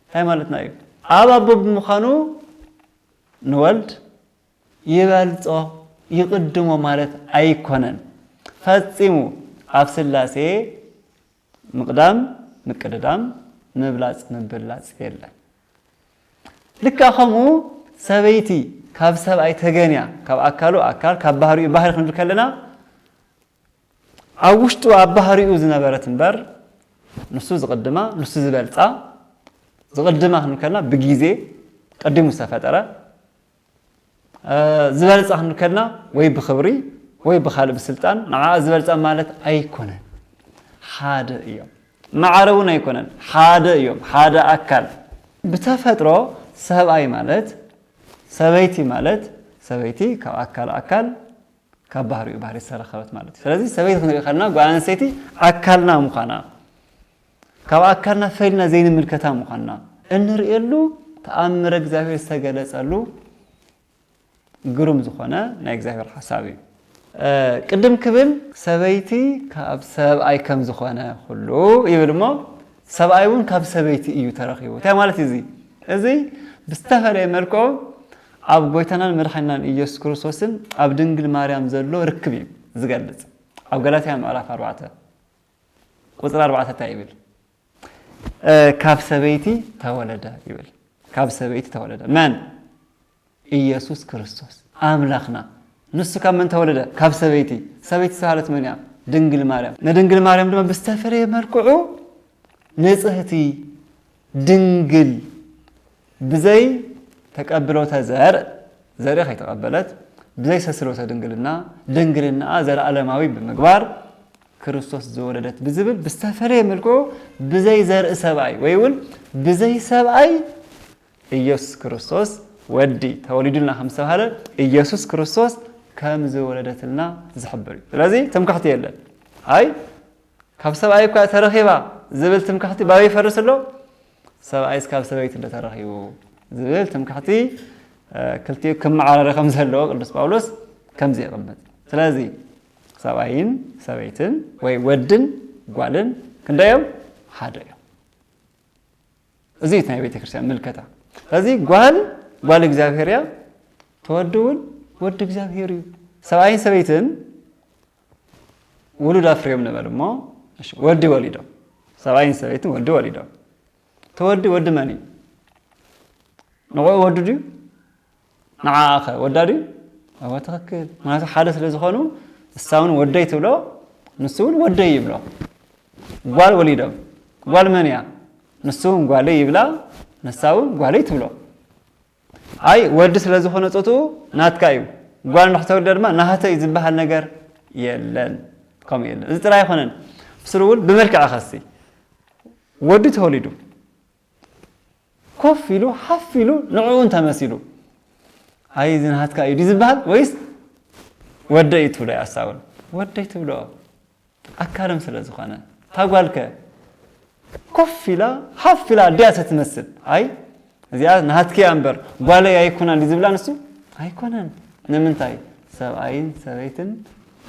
እንታይ ማለትና እዩ? ኣብ ኣቦ ብምዃኑ ንወልድ ይበልጾ፣ ይቕድሞ ማለት ኣይኮነን። ፈጺሙ ኣብ ስላሴ ምቕዳም፣ ምቅድዳም፣ ምብላጽ፣ ምብላጽ የለን። ልክዕ ከምኡ ሰበይቲ ካብ ሰብኣይ ተገንያ፣ ካብ ኣካሉ ኣካል፣ ካብ ባህሪኡ ባህሪ ክንብል ከለና፣ ኣብ ውሽጡ ኣብ ባህሪኡ ዝነበረት እምበር፣ ንሱ ዝቕድማ፣ ንሱ ዝበልጻ፣ ዝቕድማ ክንብል ከለና ብግዜ ቀዲሙ ዝተፈጠረ፣ እ፣ ዝበልጻ ክንብል ከለና ወይ ብኽብሪ ወይ ብኻልእ ብስልጣን ንዓ ዝበልጻ ማለት ኣይኮነን። ሓደ እዮም። ማዕረ እውን ኣይኮነን። ሓደ እዮም። ሓደ ኣካል። ብተፈጥሮ ሰብኣይ ማለት፣ ሰበይቲ ማለት፣ ሰበይቲ ካብ ኣካል ኣካል፣ ካብ ባህሪኡ ባህሪ ዝተረኸበት ማለት እዩ። ስለዚ ሰበይቲ ክንርኢ ከለና ጓል ኣንስተይቲ ኣካልና ምዃና፣ ካብ ኣካልና ፈሊና ዘይንምልከታ ምዃንና እንርእየሉ ተኣምረ እግዚኣብሔር ዝተገለጸሉ ግሩም ዝኾነ ናይ እግዚኣብሔር ሓሳብ እዩ። እ፣ ቅድም ክብል ሰበይቲ ካብ ሰብኣይ ከም ዝኾነ ኩሉ ይብል እሞ፣ ሰብኣይ እውን ካብ ሰበይቲ እዩ ተረኺቡ። እንታይ ማለት እዩ እዚ? እዚ ብዝተፈለየ መልክዑ ኣብ ጎይታናን መድሓኒናን ኢየሱስ ክርስቶስን ኣብ ድንግል ማርያም ዘሎ ርክብ እዩ ዝገልጽ። ኣብ ገላትያ ምዕራፍ ኣርባዕተ ቁጽሪ ኣርባዕተ እንታይ ይብል? እ፣ ካብ ሰበይቲ ተወለደ ይብል። ካብ ሰበይቲ ተወለደ። መን? ኢየሱስ ክርስቶስ ኣምላኽና። ንሱ ካብ መን ተወለደ? ካብ ሰበይቲ። ሰበይቲ ዝተባህለት መን እያ? ድንግል ማርያም። ንድንግል ማርያም ድማ ብዝተፈለየ መልክዑ ንጽህቲ ድንግል ብዘይ ተቀብሎተ ዘርእ፣ ዘርኢ ከይተቐበለት፣ ብዘይ ሰስሎተ ድንግልና፣ ድንግልናኣ ዘለዓለማዊ ብምግባር ክርስቶስ ዝወለደት ብዝብል ብዝተፈለየ መልክዑ ብዘይ ዘርኢ ሰብኣይ ወይ እውን ብዘይ ሰብኣይ ኢየሱስ ክርስቶስ ወዲ ተወሊዱልና ከም ዝተባህለ ኢየሱስ ክርስቶስ ከም ዝወለደትልና ዝሕብር እዩ። ስለዚ ትምክሕቲ የለን። ኣይ ካብ ሰብኣይ እኳ ተረኺባ ዝብል ትምክሕቲ ባበይ ይፈርስ ኣሎ? ሰብኣይስ ካብ ሰበይቲ እንደ ተረኺቡ ዝብል ትምክሕቲ፣ እ፣ ክልቲኡ ክመዓራረ ከም ዘለዎ ቅዱስ ጳውሎስ ከምዚ የቐምጥ። ስለዚ ሰብኣይን ሰበይትን ወይ ወድን ጓልን ክንደዮም? ሓደ እዮም። እዚ እዩ እቲ ናይ ቤተ ክርስቲያን ምልከታ። ስለዚ ጓል፣ ጓል እግዚኣብሔር እያ፣ ተወዲ እውን ወዲ እግዚኣብሔር እዩ። ሰብኣይን ሰበይትን ውሉድ ኣፍርዮም ንበል እሞ፣ እሺ፣ ወዲ ወሊዶም። ሰብኣይን ሰበይትን ወዲ ወሊዶም። ተወዲ ወዲ መን እዩ? ንዕኡ ወዱ ድዩ? ንዓኣኸ ወዳ ድዩ? እወ፣ ትኽክል። ምክንያቱ ሓደ ስለ ዝኾኑ፣ እሳ እውን ወደይ ትብሎ፣ ንሱ እውን ወደይ ይብሎ። ጓል ወሊዶም። ጓል መን እያ? ንሱ እውን ጓለይ ይብላ፣ ንሳ እውን ጓለይ ትብሎ። ኣይ፣ ወዲ ስለ ዝኾነ ጾትኡ ናትካ እዩ። ጓል እንድሕር ተወሊዳ ድማ ናህተይ ዝበሃል ነገር የለን። ከምኡ የለን። እዚ ጥራይ ኣይኮነን። ብስሩ እውን ብመልክዕ ኸሲ ወዲ ተወሊዱ ኮፍ ኢሉ፣ ሓፍ ኢሉ፣ ንዕኡ እንተመሲሉ፣ ኣይ፣ እዚ ናትካ እዩ ድዩ ዝበሃል? ወይስ ወደይ ትብሎ እያ? እሳ እውን ወደይ ትብሎ። ኣካሎም ስለ ዝኾነ። እታ ጓልከ ኮፍ ኢላ፣ ሓፍ ኢላ፣ ኣዲኣ ትመስል። ኣይ፣ እዚኣ ናትኪ እያ እምበር፣ ጓለይ ኣይኮናን ድዩ ዝብላ ንሱ? ኣይኮነን። ንምንታይ? ሰብኣይን ሰበይትን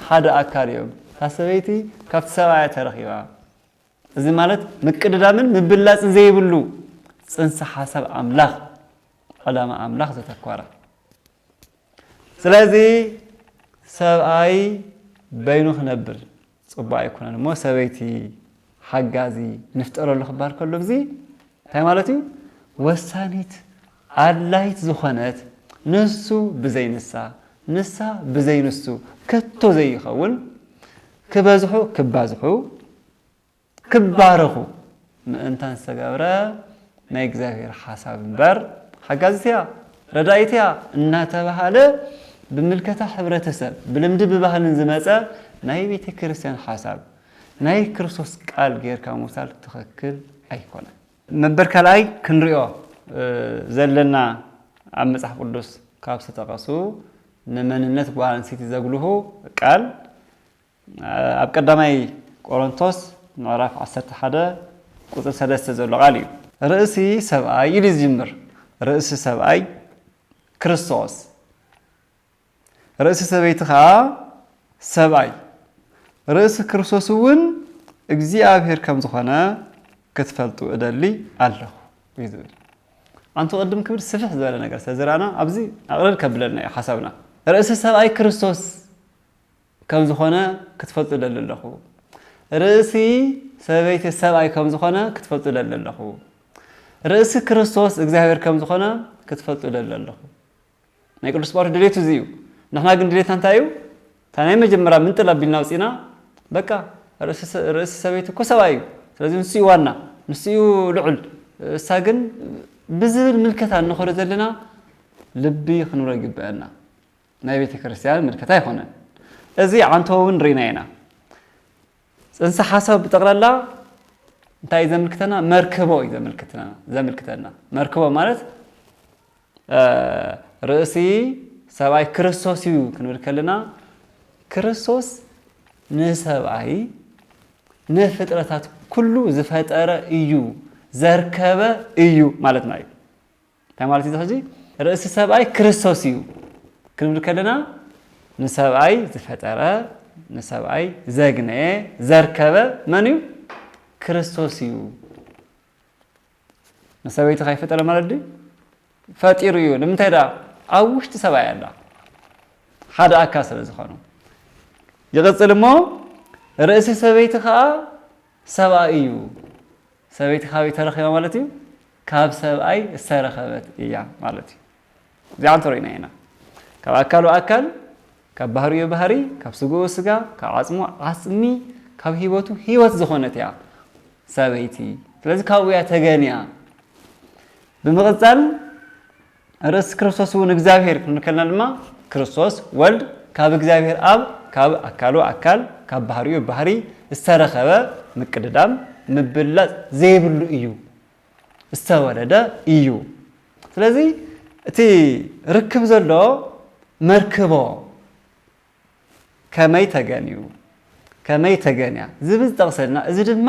ሓደ ኣካል እዮም። እታ ሰበይቲ ካብቲ ሰብኣያ ተረኺባ። እዚ ማለት ምቅድዳምን ምብላጽን ዘይብሉ ጽንሰ ሓሳብ ኣምላኽ፣ ዕላማ ኣምላኽ ዘተኮረ። ስለዚ ሰብኣይ በይኑ ክነብር ጽቡቕ ኣይኮነን እሞ፣ ሰበይቲ ሓጋዚ ንፍጠረሉ ክበሃል ከሎ፣ እዚ እንታይ ማለት እዩ? ወሳኒት ኣድላይት ዝኾነት፣ ንሱ ብዘይ ንሳ ንሳ ብዘይ ንሱ ከቶ ዘይኸውን፣ ክበዝሑ ክባዝሑ፣ ክባረኹ ምእንታን ዝተገብረ ናይ እግዚኣብሔር ሓሳብ እምበር፣ ሓጋዚት እያ፣ ረዳኢት እያ እናተባሃለ ብምልከታ ሕብረተሰብ፣ ብልምዲ ብባህልን ዝመጸ ናይ ቤተ ክርስቲያን ሓሳብ፣ ናይ ክርስቶስ ቃል ጌርካ ምውሳድ ትኽክል ኣይኮነን። መበል ካልኣይ ክንሪኦ፣ እ፣ ዘለና ኣብ መጽሓፍ ቅዱስ ካብ ዝተጠቐሱ ንመንነት ጓል ኣንስተይቲ ዘጉልሁ ቃል፣ እ፣ ኣብ ቀዳማይ ቆሮንቶስ ምዕራፍ ዓሰርተ ሓደ ቁጽሪ ሰለስተ ዘሎ ቃል እዩ። ርእሲ ሰብኣይ ኢሉ ዝጅምር። ርእሲ ሰብኣይ ክርስቶስ፣ ርእሲ ሰበይቲ ኸዓ ሰብኣይ፣ ርእሲ ክርስቶስ እውን እግዚኣብሔር ከም ዝኾነ ክትፈልጡ እደሊ ኣለኹ እዩ ዝብል። ኣንቱ ቅድም ክብል ስፍሕ ዝበለ ነገር ስለ ዝረኣና፣ ኣብዚ ኣቕለል ከብለልና እዩ ሓሳብና። ርእሲ ሰብኣይ ክርስቶስ ከም ዝኾነ ክትፈልጡ እደሊ ኣለኹ። ርእሲ ሰበይቲ ሰብኣይ ከም ዝኾነ ክትፈልጡ እደሊ ኣለኹ። ርእሲ ክርስቶስ እግዚኣብሔር ከም ዝኾነ ክትፈልጡ እደሊ ኣለኹ። ናይ ቅዱስ ጳውሎስ ድሌቱ እዚ እዩ። ንሕና ግን ድሌትና እንታይ እዩ? እታ ናይ መጀመርያ ምንጥል ኣቢልና ኣውፂና፣ በቃ ርእሲ ሰ-፣ ርእሲ ሰበይቲ እኮ ሰብኣይ እዩ። ስለዚ ንሱ እዩ ዋና፣ ንሱ እዩ ልዑል። እሳ ግን ብዝብል ምልከታ እንኸዶ ዘለና ልቢ ክንብሎ ይግበአና። ናይ ቤተ ክርስቲያን ምልከታ ኣይኮነን። እዚ ዓንቶ እውን ርኢና ኢና። ጽንሰ ሓሳብ ብጠቕላላ እንታይ እዩ ዘመልክተና? መርክቦ እዩ ዘመልክተና፣ ዘመልክተና። መርክቦ ማለት፣ እ፣ ርእሲ ሰብኣይ ክርስቶስ እዩ ክንብል ከለና፣ ክርስቶስ ንሰብኣይ፣ ንፍጥረታት ኩሉ ዝፈጠረ እዩ፣ ዘርከበ እዩ ማለትና እዩ። እንታይ ማለት እዩ? ሕጂ ርእሲ ሰብኣይ ክርስቶስ እዩ ክንብል ከለና፣ ንሰብኣይ ዝፈጠረ፣ ንሰብኣይ ዘግነየ፣ ዘርከበ መን እዩ? ክርስቶስ እዩ። ንሰበይቲ ከይፈጠረ ማለት ድዩ? ፈጢሩ እዩ። ንምንታይ ደኣ? ኣብ ውሽጢ ሰብኣይ ኣላ። ሓደ ኣካል ስለ ዝኾኑ። ይቕጽል እሞ፣ ርእሲ ሰበይቲ ኸኣ ሰብኣይ እዩ። ሰበይቲ ካበይ ተረኺባ ማለት እዩ? ካብ ሰብኣይ ዝተረኸበት እያ ማለት እዩ። እዚኣ እንተሪእና ኢና። ካብ ኣካሉ ኣካል፣ ካብ ባህሪኡ ባህሪ፣ ካብ ስግኡ ስጋ፣ ካብ ዓጽሙ ዓጽሚ፣ ካብ ህይወቱ ህይወት ዝኾነት እያ ሰበይቲ። ስለዚ ካብኡ እያ ተገንያ። ብምቕጻል ርእሲ ክርስቶስ እውን እግዚኣብሔር ክንብል ከለና ድማ ክርስቶስ ወልድ ካብ እግዚኣብሔር ኣብ፣ ካብ ኣካሉ ኣካል፣ ካብ ባህሪኡ ባህሪ ዝተረኸበ ምቅድዳም ምብላጽ ዘይብሉ እዩ። ዝተወለደ እዩ። ስለዚ እቲ ርክብ ዘሎ መርክቦ ከመይ ተገንዩ፣ ከመይ ተገንያ ዝብል ዝጠቕሰልና፣ እዚ ድማ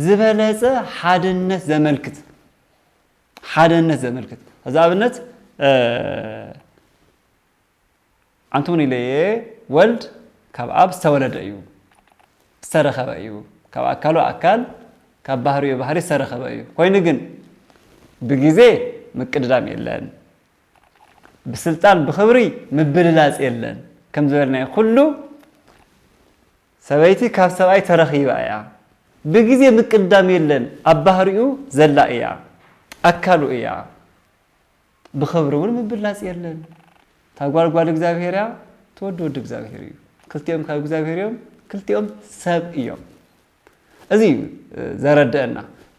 ዝበለጸ ሓድነት ዘመልክት፣ ሓድነት ዘመልክት። እዚ ኣብነት፣ እ፣ ኣንቱም ኢለየ ወልድ ካብ ኣብ ዝተወለደ እዩ፣ ዝተረኸበ እዩ። ካብ ኣካሉ ኣካል፣ ካብ ባህሪኡ ባህሪ ዝተረኸበ እዩ። ኮይኑ ግን ብግዜ ምቅድዳም የለን፣ ብስልጣን ብኽብሪ ምብልላጽ የለን። ከም ዝበልናዮ ኩሉ ሰበይቲ ካብ ሰብኣይ ተረኺባ እያ። ብግዜ ምቅድዳም የለን፣ ኣብ ባህሪኡ ዘላ እያ፣ ኣካሉ እያ። ብኽብሪ እውን ምብላጽ የለን። እታ ጓል ጓል እግዚኣብሔር እያ፣ እቲ ወዲ ወዲ እግዚኣብሔር እዩ። ክልቲኦም ካብ እግዚኣብሔር እዮም፣ ክልቲኦም ሰብ እዮም። እዚ እዩ ዘረድአና።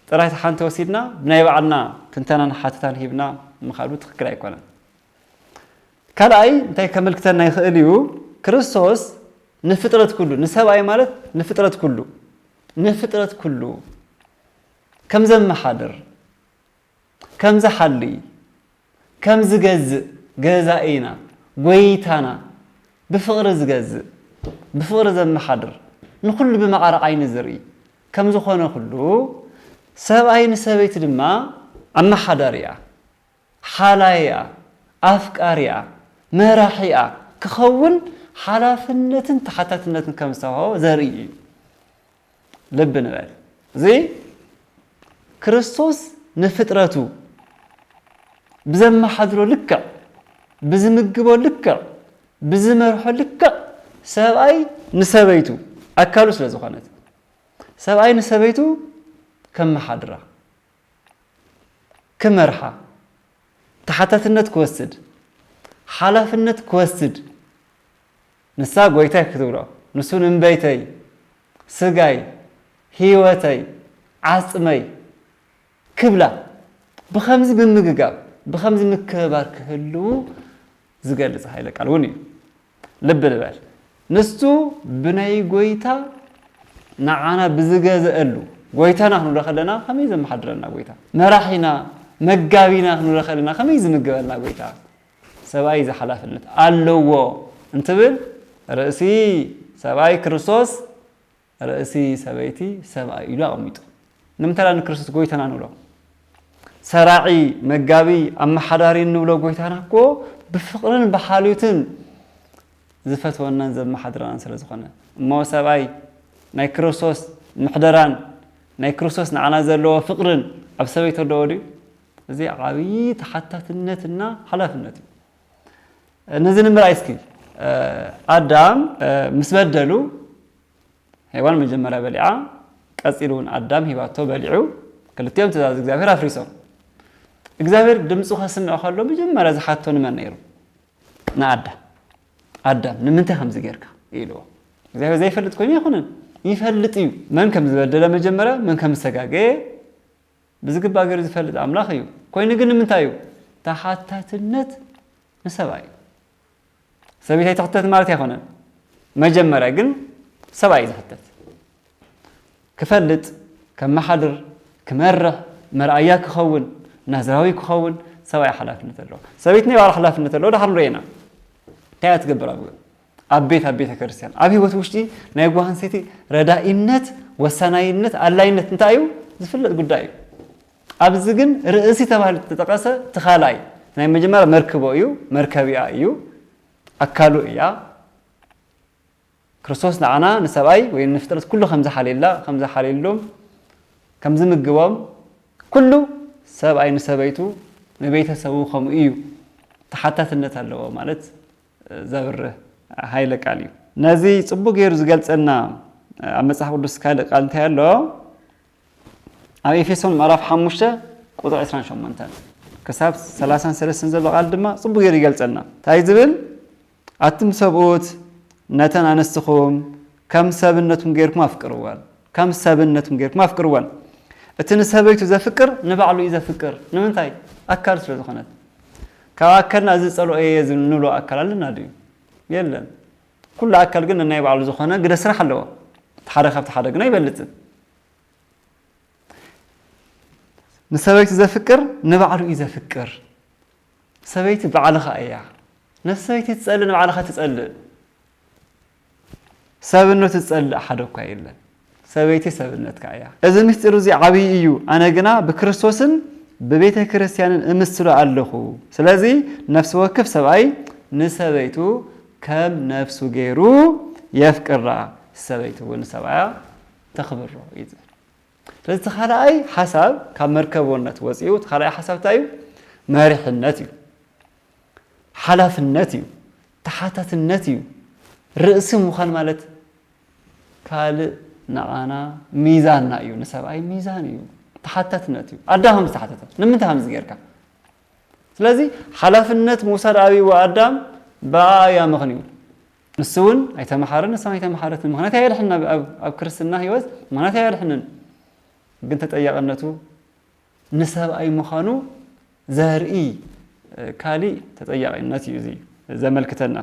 ጥራይ ሓንቲ ወሲድና ብናይ ባዕልና ትንተናን ሓተታን ሂብና ምኻዱ ትኽክል ኣይኮነን። ካልኣይ እንታይ ከመልክተና ይኽእል እዩ? ክርስቶስ ንፍጥረት ኩሉ፣ ንሰብኣይ ማለት ንፍጥረት ኩሉ፣ ንፍጥረት ኩሉ ከም ዘመሓድር፣ ከም ዝሓሊ፣ ከም ዝገዝእ፣ ገዛኢና፣ ጎይታና፣ ብፍቕሪ ዝገዝእ፣ ብፍቕሪ ዘመሓድር፣ ንኹሉ ብማዕረ ዓይኒ ዝርኢ ከም ዝኾነ ኩሉ፣ ሰብኣይ ንሰበይቲ ድማ ኣመሓዳሪኣ፣ ሓላይኣ፣ ኣፍቃሪኣ፣ መራሒኣ ክኸውን ሓላፍነትን ተሓታትነትን ከም ዝተዋህቦ ዘርኢ እዩ። ልቢ ንበል። እዚ ክርስቶስ ንፍጥረቱ ብዘመሓድሮ ልክዕ፣ ብዝምግቦ ልክዕ፣ ብዝመርሖ ልክዕ ሰብኣይ ንሰበይቱ ኣካሉ ስለ ዝኾነት፣ ሰብኣይ ንሰበይቱ ከመሓድራ፣ ክመርሓ፣ ተሓታትነት ክወስድ፣ ሓላፍነት ክወስድ፣ ንሳ ጎይታይ ክትብሎ፣ ንሱ ንእምበይተይ፣ ስጋይ፣ ህይወተይ፣ ዓጽመይ ክብላ፣ ብኸምዚ ምምግጋብ፣ ብኸምዚ ምክብባር ክህልዉ ዝገልጽ ኃይለ ቃል እውን እዩ። ልቢ ንበል። ንሱ ብናይ ጎይታ ንዓና ብዝገዘአሉ፣ ጎይታና ክንብሎ ከለና ከመይ ዘመሓድረና ጎይታ፣ መራሒና፣ መጋቢና ክንብሎ ከለና ከመይ ዝምግበልና ጎይታ፣ ሰብኣይ እዚ ሓላፍነት ኣለዎ እንትብል ርእሲ ሰብኣይ ክርስቶስ ርእሲ ሰበይቲ ሰብኣይ ኢሉ ኣቐሚጡ። ንምንታይ ንክርስቶስ ጎይታና ንብሎ? ሰራዒ፣ መጋቢ፣ ኣመሓዳሪ እንብሎ ጎይታና እኮ ብፍቕርን ብሓልዮትን ዝፈትወናን ዘመሓድረናን ስለ ዝኾነ። እሞ ሰብኣይ ናይ ክርስቶስ ምሕደራን ናይ ክርስቶስ ንዓና ዘለዎ ፍቕርን ኣብ ሰበይቱ ኣለዎ ድዩ? እዚ ዓብዪ ተሓታትነትና ሓላፍነት እዩ። ነዚ ንምርኣይ እስኪ፣ እ፣ ኣዳም፣ እ፣ ምስ በደሉ፣ ሄዋን መጀመርያ በሊዓ፣ ቀጺሉ እውን ኣዳም ሂባቶ በሊዑ፣ ክልቲኦም ትእዛዝ እግዚኣብሔር ኣፍሪሶም። እግዚኣብሔር ድምፁ ከስምዕ ከሎ መጀመርያ ዝሓቶ ንመን ነይሩ? ንኣዳም። ኣዳም፣ ንምንታይ ከምዚ ጌርካ? ኢልዎ። እግዚኣብሔር ዘይፈልጥ ኮይኑ ኣይኮነን፣ ይፈልጥ እዩ። መን ከም ዝበደለ መጀመርያ፣ መን ከም ዝተጋገየ ብዝግባእ ገይሩ ዝፈልጥ ኣምላኽ እዩ። ኮይኑ ግን ንምንታይ እዩ? ተሓታትነት ንሰብኣይ እዩ። ሰበይቲ ኣይትሕተት ማለት ኣይኮነን። መጀመርያ ግን ሰብኣይ እዩ ዝሕተት። ክፈልጥ፣ ከመሓድር፣ ክመርሕ፣ መርኣያ ክኸውን፣ ናዝራዊ ክኸውን ሰብኣይ ሓላፍነት ኣለዎ። ሰበይቲ ናይ ባዕላ ሓላፍነት ኣለዎ። ድሓር ንርእዮ ኢና። እንታይ እያ ትገብር ኣብ ኣብ ቤት፣ ኣብ ቤተ ክርስቲያን፣ ኣብ ህይወት ውሽጢ ናይ ጓል ኣንስተይቲ ረዳኢነት፣ ወሳናይነት፣ ኣላይነት እንታይ እዩ? ዝፍለጥ ጉዳይ እዩ። ኣብዚ ግን ርእሲ ተባሂሉ ዝተጠቐሰ እቲ ካልኣይ፣ ናይ መጀመርያ መርክቦ እዩ፣ መርከቢኣ እዩ፣ ኣካሉ እያ። ክርስቶስ ንዓና ንሰብኣይ ወይ ንፍጥረት ኩሉ ከም ዝሓልየላ፣ ከም ዝሓልየሎም፣ ከም ዝምግቦም፣ ኩሉ ሰብኣይ ንሰበይቱ፣ ንቤተሰቡ ከምኡ እዩ። ተሓታትነት ኣለዎ ማለት ዘብርህ ኃይለ ቃል እዩ። ነዚ ጽቡቕ ገይሩ ዝገልጸልና ኣብ መጽሓፍ ቅዱስ ካልእ ቃል እንታይ ኣሎ? ኣብ ኤፌሶን ምዕራፍ ሓሙሽተ ቁጽሪ ዕስራን ሸሞንተን ክሳብ ሰላሳን ሰለስተን ዘሎ ቃል ድማ ጽቡቕ ገይሩ ይገልጸልና። እንታይ ዝብል? ኣቱም ሰብኡት ነተን ኣንስትኹም ከም ሰብነቱም ጌርኩም ኣፍቅርወን። ከም ሰብነቱም ጌርኩም ኣፍቅርወን። እቲ ንሰበይቱ ዘፍቅር ንባዕሉ እዩ ዘፍቅር። ንምንታይ? ኣካል ስለ ዝኾነት። ካብ ኣካልና እዚ ዝጸልኦ እየ ዝብል ንብሎ ኣካል ኣለና ድዩ? የለን። ኩሉ ኣካል ግን ነናይ ባዕሉ ዝኾነ ግደ ስራሕ ኣለዎ። እቲ ሓደ ካብቲ ሓደ ግን ኣይበልጽን። ንሰበይቱ ዘፍቅር ንባዕሉ እዩ ዘፍቅር። ሰበይቲ ባዕልኻ እያ። ነቲ ሰበይቲ ትጸልእ ንባዕልኻ ትጸልእ። ሰብነቱ ዝጸልእ ሓደ እኳ የለን። ሰበይቲ ሰብነትካ እያ። እዚ ምስጢር እዚ ዓብዪ እዩ። ኣነ ግና ብክርስቶስን ብቤተ ክርስቲያንን እምስሎ ኣለኹ። ስለዚ ነፍሲ ወከፍ ሰብኣይ ንሰበይቱ ከም ነፍሱ ገይሩ የፍቅራ፣ ሰበይቲ እውን ሰብኣያ ተኽብሮ እዩ ዝብል። ስለዚ እቲ ካልኣይ ሓሳብ ካብ መርከብነት ወፂኡ፣ እቲ ካልኣይ ሓሳብ እንታይ እዩ? መሪሕነት እዩ፣ ሓላፍነት እዩ፣ ተሓታትነት እዩ። ርእሲ ምዃን ማለት ካልእ ንዓና ሚዛንና እዩ፣ ንሰብኣይ ሚዛን እዩ፣ ተሓታትነት እዩ። ኣዳም ከም ዝተሓተተ ንምንታይ ከምዚ ጌርካ? ስለዚ ሓላፍነት ምውሳድ ኣብይዎ ኣዳም ብኣኣ እያ ምኽንዩ። ንሱ እውን ኣይተመሓረን፣ ንሳ ኣይተመሓረትን። ምኽንያት ኣየድሕንን፣ ኣብ፣ ኣብ፣ ኣብ ክርስትና ህይወት ምኽንያት ኣየድሕንን። ግን ተጠያቕነቱ ንሰብኣይ ምዃኑ ዘርኢ፣ እ፣ ካሊእ ተጠያቒነት እዩ እዚ ዘመልክተና።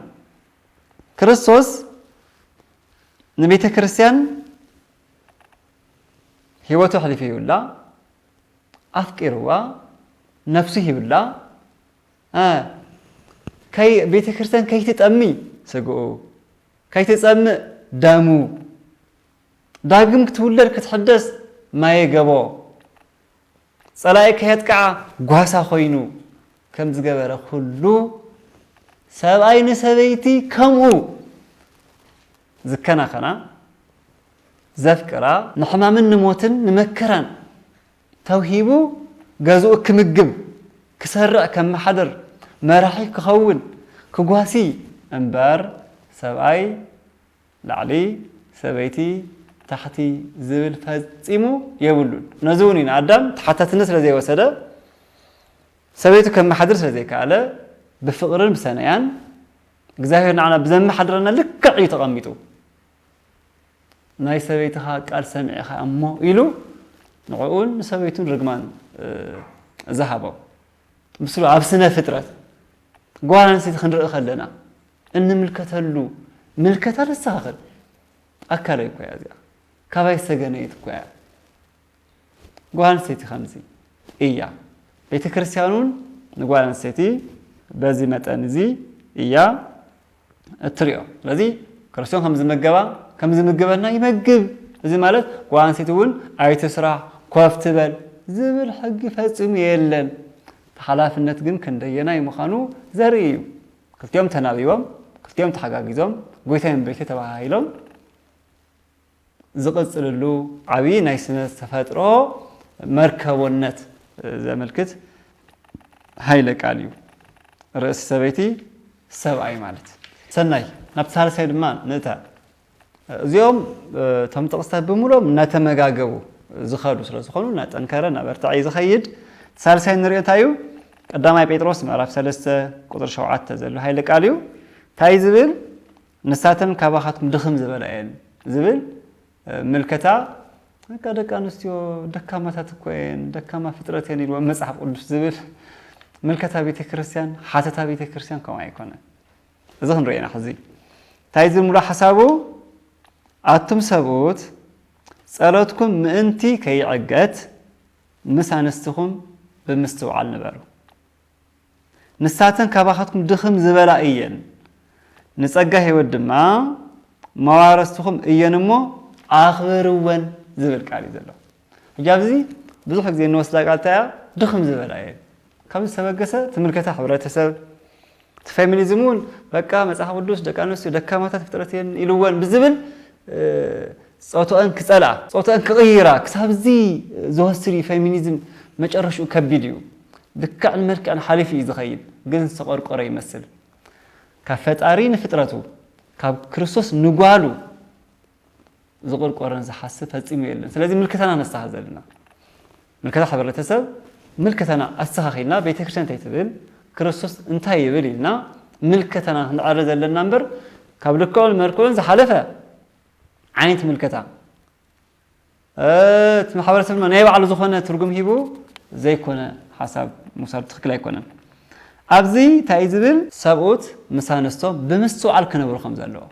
ክርስቶስ ንቤተ ክርስቲያን ህይወቱ ኣሕሊፉ ይብላ፣ ኣፍቂርዋ፣ ነፍሱ ሂብላ፣ እ፣ ከይ-፣ ቤተ ክርስቲያን ከይትጠሚ ስግኡ፣ ከይትጸምእ ደሙ፣ ዳግም ክትውለድ ክትሕደስ ማየ ገቦ፣ ጸላኢ ከየጥቅዓ ጓሳ ኮይኑ ከም ዝገበረ ኩሉ፣ ሰብኣይ ንሰበይቲ ከምኡ ዝከናኸና፣ ዘፍቅራ፣ ንሕማምን ንሞትን ንመከራን ተውሂቡ ገዝኡ ክምግብ፣ ክሰርዕ፣ ከመሓድር፣ መራሒ ክኸውን፣ ክጓሲ እምበር ሰብኣይ ላዕሊ ሰበይቲ ታሕቲ ዝብል ፈጺሙ የብሉን። ነዚ እውን እዩ ንኣዳም ተሓታትነት ስለ ዘይወሰደ፣ ሰበይቱ ከመሓድር ስለ ዘይከኣለ፣ ብፍቕርን ብሰነያን እግዚኣብሔር ንዓና ብዘመሓድረና ልክዕ እዩ ተቐሚጡ። ናይ ሰበይትኻ ቃል ሰሚዕኻ እሞ ኢሉ ንዕኡን ንሰበይቱን ርግማን ዝሃቦም። ምስሉ ኣብ ስነ ፍጥረት ጓል ኣንስተይቲ ክንርኢ ከለና እንምልከተሉ ምልከታ ነስተኻኽል። ኣካላዊ እኮ እያ እዚኣ። ካባይ ዝተገነየት እኮ እያ። ጓል ኣንስተይቲ ከምዚ እያ። ቤተ ክርስቲያን እውን ንጓል ኣንስተይቲ በዚ መጠን እዚ እያ እትሪኦ። ስለዚ ክርስቶን ከም ዝመገባ ከም ዝምግበና ይመግብ። እዚ ማለት ጓል ኣንስተይቲ እውን ኣይትስራሕ፣ ኮፍ ትበል ዝብል ሕጊ ፈጺሙ የለን። እቲ ሓላፍነት ግን ክንደየናይ ምዃኑ ዘርኢ እዩ። ክልቲኦም ተናቢቦም፣ ክልቲኦም ተሓጋጊዞም፣ ጎይታይን ቤተይ ተባሃሂሎም ዝቕጽልሉ ዓብዪ ናይ ስነ ተፈጥሮ መርከቦነት ዘመልክት ሃይለ ቃል እዩ። ርእሲ ሰበይቲ ሰብኣይ ማለት። ሰናይ፣ ናብቲ ሳልሳይ ድማ ንእተ። እዚኦም እቶም ጥቕስታት ብምሎም እናተመጋገቡ ዝኸዱ ስለ ዝኾኑ እናጠንከረ እናበርትዐ እዩ ዝኸይድ። ሳልሳይ ንሪኦ እንታይ እዩ? ቀዳማይ ጴጥሮስ ምዕራፍ ሰለስተ ቁፅሪ ሸውዓተ ዘሎ ሃይለ ቃል እዩ። እንታይ ዝብል? ንሳተን ካባኻትኩም ድኽም ዝበላ እየን ዝብል ምልከታ። በቃ ደቂ ኣንስትዮ ደካማታት እኮ እየን፣ ደካማ ፍጥረት እየን ኢልዎ መጽሓፍ ቅዱስ ዝብል ምልከታ ቤተ ክርስቲያን፣ ሓተታ ቤተ ክርስቲያን ከምኡ ኣይኮነን። እዚ ክንሪኦ ኢና ሕዚ። እንታይ ዝብል ሙሉእ ሓሳቡ? ኣቱም ሰብኡት ጸሎትኩም ምእንቲ ከይዕገት ምስ ኣንስትኹም ብምስትውዓል ንበሩ። ንሳተን ካባኻትኩም ድኽም ዝበላ እየን፣ ንጸጋ ህይወት ድማ መዋረስትኹም እየን እሞ ኣኽብርወን ዝብል ቃል እዩ ዘሎ። ሕጂ ኣብዚ ብዙሕ ግዜ እንወስዳ ቃል እንታይ እያ? ድኽም ዝበላ እየን። ካብ ዝተበገሰ ትምልከታ ሕብረተሰብ፣ እቲ ፌሚኒዝም እውን በቃ መጽሓፍ ቅዱስ ደቂ ኣንስትዮ ደካማታት ፍጥረት እየን ኢልወን ብዝብል እ፣ ጾትአን ክጸልኣ፣ ጾትአን ክቕይራ ክሳብ እዚ ዝወስድ እዩ። ፌሚኒዝም መጨረሽኡ ከቢድ እዩ። ልክዕን መልክዕን ሓሊፉ እዩ ዝኸይድ፣ ግን ዝተቆርቆረ ይመስል። ካብ ፈጣሪ ንፍጥረቱ፣ ካብ ክርስቶስ ንጓሉ ዝቕርቆረን ዝሓስብ ፈጺሙ የለን። ስለዚ ምልክታና ነስተኻኽል ዘለና። ምልከታ ሕብረተሰብ፣ ምልከታና ኣስተኻኺልና፣ ቤተክርስትያን እንታይ ትብል፣ ክርስቶስ እንታይ ይብል ኢልና ምልከታና ክንዕረ ዘለና እምበር፣ ካብ ልክዑን መልክዑን ዝሓለፈ ዓይነት ምልከታ፣ እ፣ እቲ ማሕበረሰብ ድማ ናይ ባዕሉ ዝኾነ ትርጉም ሂቡ ዘይኮነ ሓሳብ ምውሳድ ትኽክል ኣይኮነን። ኣብዚ እንታይ እዩ ዝብል? ሰብኡት ምስ ኣንስቶም ብምስትውዓል ክነብሩ ከም ዘለዎ።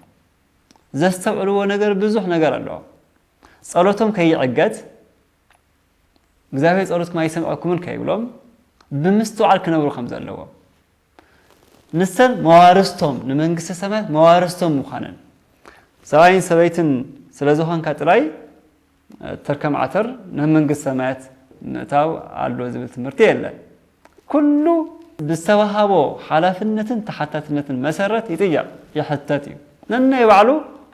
ዘስተውዕልዎ ነገር ብዙሕ ነገር ኣለዎ። ጸሎቶም ከይዕገት፣ እግዚኣብሔር ጸሎትኩም ኣይሰምዐኩምን ከይብሎም ብምስትውዓል ክነብሩ ከም ዘለዎ። ንሰን መዋርስቶም፣ ንመንግስተ ሰማያት መዋርስቶም ምዃነን። ሰብኣይን ሰበይትን ስለ ዝኾንካ ጥራይ፣ እ፣ ተርከም ዓተር ናብ መንግስተ ሰማያት ምእታው ኣሎ ዝብል ትምህርቲ የለን። ኩሉ ብዝተዋሃቦ ሓላፍነትን ተሓታትነትን መሰረት ይጥየቕ፣ ይሕተት እዩ። ነናይ ባዕሉ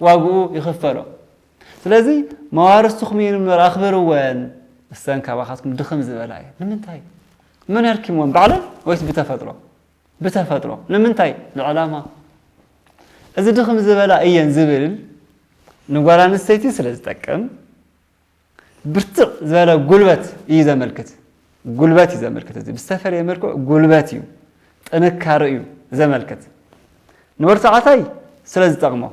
ዋግኡ ይኽፈሎ። ስለዚ መዋርስኹም እየን እምበር ኣኽብርወን፣ እሰን ካባኻትኩም ድኽም ዝበላ እየን። ንምንታይ? መን ኣድኪምወን? ባዕለን ወይስ ብተፈጥሮ? ብተፈጥሮ። ንምንታይ? ንዕላማ። እዚ ድኽም ዝበላ እየን ዝብል ንጓል ኣንስተይቲ ስለ ዝጠቅም፣ ብርትዕ ዝበለ ጉልበት እዩ ዘመልክት። ጉልበት እዩ ዘመልክት። እዚ ብዝተፈለየ መልክዑ ጉልበት እዩ፣ ጥንካረ እዩ ዘመልክት። ንወዲ ተባዕታይ ስለ ዝጠቕሞ፣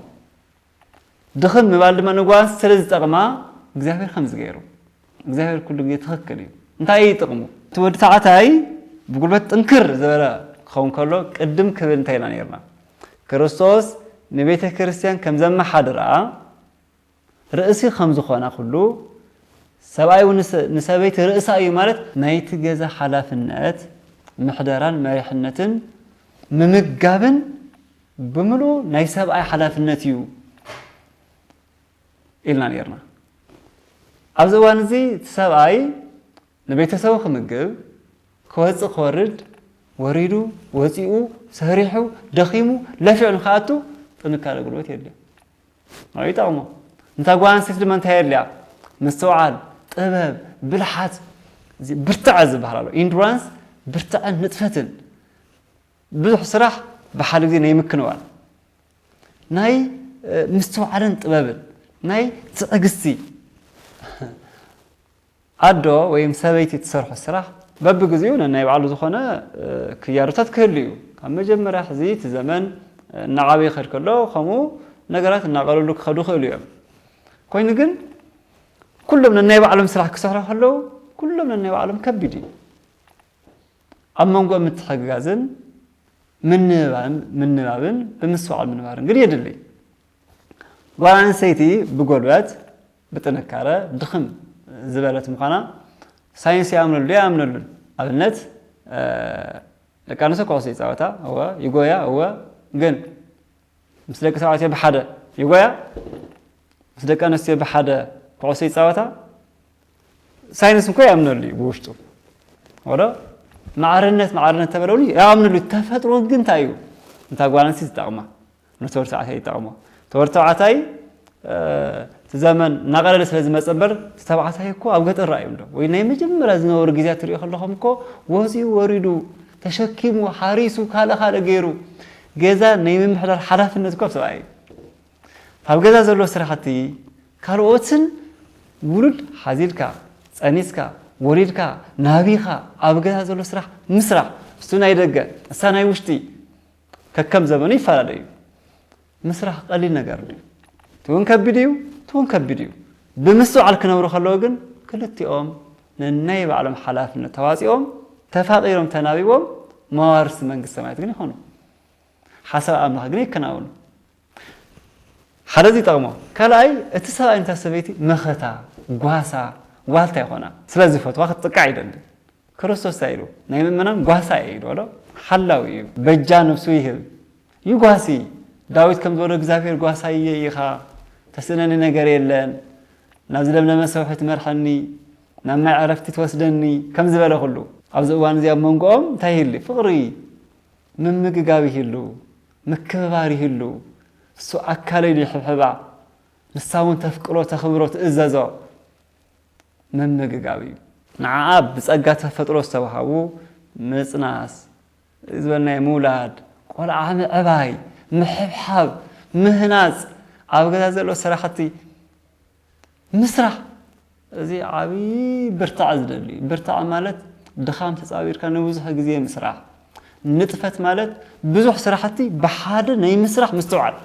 ድኽም ምባል ድማ ንጓል ኣንስተይቲ ስለ ዝጠቕማ እግዚኣብሔር ከምዚ ገይሩ። እግዚኣብሔር ኩሉ ግዜ ትኽክል እዩ። እንታይ እዩ ጥቕሙ? እቲ ወዲ ተባዕታይ ብጉልበት ጥንክር ዝበለ ክኸውን ከሎ፣ ቅድም ክብል እንታይ ኢልና ነይርና? ክርስቶስ ንቤተ ክርስቲያን ከም ዘመሓድራ ርእሲ ከም ዝኾና ኩሉ፣ ሰብኣይ እውን ንሰ-፣ ንሰበይቲ ርእሳ እዩ ማለት ናይቲ ገዛ ሓላፍነት ምሕደራን መሪሕነትን ምምጋብን ብምሉኡ ናይ ሰብኣይ ሓላፍነት እዩ ኢልና ነይርና። ኣብዚ እዋን እዚ እቲ ሰብኣይ ንቤተሰቡ ክምግብ፣ ክወፅእ ክወርድ፣ ወሪዱ፣ ወፂኡ፣ ሰሪሑ፣ ደኺሙ፣ ለፊዑ ንክኣቱ ጥንካረ ጉልበት የድልዮ። ንዕኡ ይጠቕሞ። እንታ ጓል ኣንስተይቲ ድማ እንታይ የድልያ? ምስትውዓል፣ ጥበብ፣ ብልሓት፣ እዚ ብርትዐ ዝበሃል ኣሎ። ኢንዱራንስ፣ ብርትዐን ንጥፈትን። ብዙሕ ስራሕ ብሓደ ግዜ ናይ ምክንዋን። ናይ፣ እ፣ ምስትውዓልን ጥበብን፣ ናይ ትዕግስቲ። ኣዶ ወይም ሰበይቲ እትሰርሖ ስራሕ በብግዜኡ ነናይ ባዕሉ ዝኾነ፣ እ፣ ክያዶታት ክህሉ እዩ። ካብ መጀመርያ ሕዚ እቲ ዘመን፣ እናዓበየ ክኸድ ከሎ ከምኡ ነገራት እናቐለሉ ክኸዱ ይኽእሉ እዮም። ኮይኑ ግን ኩሎም ነናይ ባዕሎም ስራሕ ክሰርሑ ከለዉ ኩሎም ነናይ ባዕሎም ከቢድ እዩ። ኣብ መንጎ ምትሕግጋዝን ምንባብን ብምስዋዕ ምንባርን ግን የድሊ። ጓል ኣንስተይቲ ብጎልበት ብጥንካረ ድኽም ዝበለት ምዃና ሳይንስ ይኣምነሉ ዶ ኣይኣምነሉን? ኣብነት ደቂ ኣንስትዮ ኩዕሶ ይፃወታ እወ፣ ይጎያ እወ፣ ግን ምስ ደቂ ተባዕትዮ ብሓደ ይጎያ፣ ምስ ደቂ ኣንስትዮ ብሓደ ኩዕሶ ይፃወታ። ሳይንስ እንኳ ይኣምነሉ እዩ ብውሽጡ ወዶ ማዕርነት ማዕርነት ተበለሉ ይኣምነሉ። ተፈጥሮ ግን እንታይ እዩ? እንታ ጓል ኣንስተይቲ ዝጠቕማ ንተወር ተባዕታይ ይጠቕሞ። ተወር ተባዕታይ እቲ ዘመን እናቐለለ ስለ ዝመፀ እምበር እቲ ተባዕታይ እኮ ኣብ ገጠር ርኣዮም ዶ ወይ ናይ መጀመርያ ዝነበሩ ግዜያት ትሪኦ ከለኹም እኮ ወፂኡ ወሪዱ ተሸኪሙ ሓሪሱ ካልእ ካልእ ገይሩ ገዛ ናይ ምምሕዳር ሓላፍነት እኮ ኣብ ሰብኣይ እዩ። ካብ ገዛ ዘሎ ስራሕቲ ካልኦትን ውሉድ ሓዚልካ ጸኒስካ ወሊድካ ናቢኻ ኣብ ገዛ ዘሎ ስራሕ ምስራሕ እሱ ናይ ደገ እሳ ናይ ውሽጢ ከከም ዘመኑ ይፈላለ እዩ። ምስራሕ ቀሊል ነገር እዩ። ትውን ከቢድ እዩ ትውን ከቢድ እዩ። ብምስትውዓል ክነብሩ ከለዉ ግን ክልቲኦም ነናይ ባዕሎም ሓላፍነት ተዋፂኦም ተፋቒሮም ተናቢቦም መዋርሲ መንግስቲ ሰማያት ግን ይኾኑ። ሓሳብ ኣምላኽ ግን ይከናወኑ። ሓደ እዚ ይጠቕሞ። ካልኣይ እቲ ሰብኣይ ነታ ሰበይቲ መኸታ፣ ጓሳ፣ ዋልታ ይኾና። ስለ ዝፈትዋ ክትጥቃዕ ይደሊ። ክርስቶስ እንታይ ኢሉ? ናይ ምእመናን ጓሳ እየ ኢሉ ኣሎ። ሓላዊ እዩ። በጃ ነፍሱ ይህብ። ይጓሲ። ዳዊት ከም ዝበሎ እግዚኣብሔር ጓሳየ ኢኻ፣ ተስእነኒ ነገር የለን። ናብ ዝለምለመ ሰውሒ ትመርሐኒ፣ ናብ ማይ ዕረፍቲ ትወስደኒ ከም ዝበለ ኩሉ ኣብዚ እዋን እዚ ኣብ መንጎኦም እንታይ ይህሊ? ፍቕሪ ምምግጋብ ይህሉ፣ ምክብባር ይህሉ። እሱ ኣካለይ ድዩ ይሕብሕባ፣ ንሳ እውን ተፍቅሮ፣ ተኽብሮ፣ ትእዘዞ። ምምግጋብ እዩ። ንዓኣ ብጸጋ ተፈጥሮ ዝተዋሃቡ ምጽናስ፣ ዝበልናዮ ምውላድ፣ ቆልዓ ምዕባይ፣ ምሕብሓብ፣ ምህናጽ፣ ኣብ ገዛ ዘሎ ስራሕቲ ምስራሕ እዚ ዓብዪ ብርታዕ ዝደሊ እዩ። ብርታዕ ማለት ድኻም ተፃዊርካ ንብዙሕ ግዜ ምስራሕ። ንጥፈት ማለት ብዙሕ ስራሕቲ ብሓደ ናይ ምስራሕ ምስትውዓል።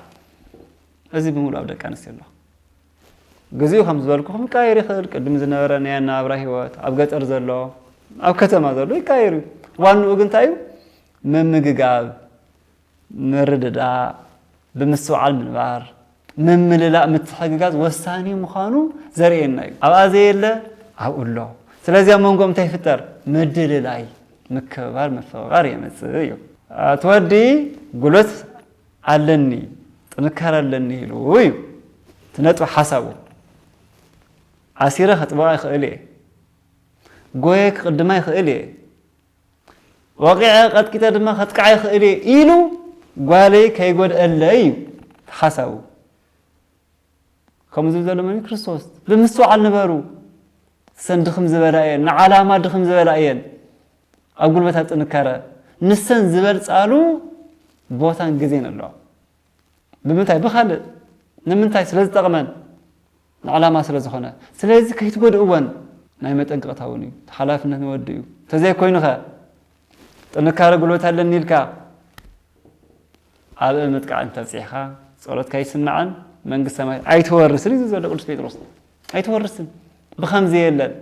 እዚ ብምሉእ ኣብ ደቂ ኣንስትዮ ኣሎ። ግዜኡ ከም ዝበልኩኹም ይቀያየር ይኽእል። ቅድም ዝነበረ ናይ ኣነባብራ ህይወት ኣብ ገጠር ዘሎ ኣብ ከተማ ዘሎ ይቀያየር እዩ። ዋንኡ ግን እንታይ እዩ? ምምግጋብ ምርድዳእ፣ ብምስትውዓል ምንባር፣ ምምልላእ፣ ምትሕግጋዝ ወሳኒ ምዃኑ ዘርእየና እዩ። ኣብኣ ዘየለ ኣብኡ ኣሎ። ስለዚ ኣብ መንጎ እንታይ ይፍጠር? ምድልላይ፣ ምክብባር፣ ምፍቕቓር የመፅእ እዩ። እቲ ወዲ ጉልበት ኣለኒ፣ ጥንካረ ኣለኒ ኢሉ እዩ እቲ ነጥቢ ሓሳቡ። ኣሲረ ከጥብቓ ይኽእል እየ፣ ጎየ ክቕድማ ይኽእል እየ፣ ወቒዐ ቀጥቂጠ ድማ ከጥቅዓ ይኽእል እየ ኢሉ ጓለይ ከይጎድኣለይ እዩ ሓሳቡ። ከምኡ ዝብል ዘሎ መን እዩ? ክርስቶስ። ብምስትውዓል ንበሩ። ንሰን ድኽም ዝበላ እየን፣ ንዓላማ ድኽም ዝበላ እየን። ኣብ ጉልበት ኣብ ጥንካረ ንሰን ዝበልፃሉ ቦታን ግዜን ኣለዋ። ብምንታይ? ብኻልእ። ንምንታይ? ስለ ዝጠቕመን ንዕላማ ስለ ዝኾነ። ስለዚ ከይትጎድእወን ናይ መጠንቀቕታ እውን እዩ። እቲ ሓላፍነት ንወዲ እዩ። እንተዘይኮይኑኸ ጥንካረ ጉልበት ኣለኒ ኢልካ ኣብ ምጥቃዕ እንተብፂሕኻ ጸሎትካ ይስማዕን መንግስተ ሰማይ ኣይትወርስን እዩ ዘሎ ቅዱስ ጴጥሮስ። ኣይትወርስን። ብኸምዚ የለን።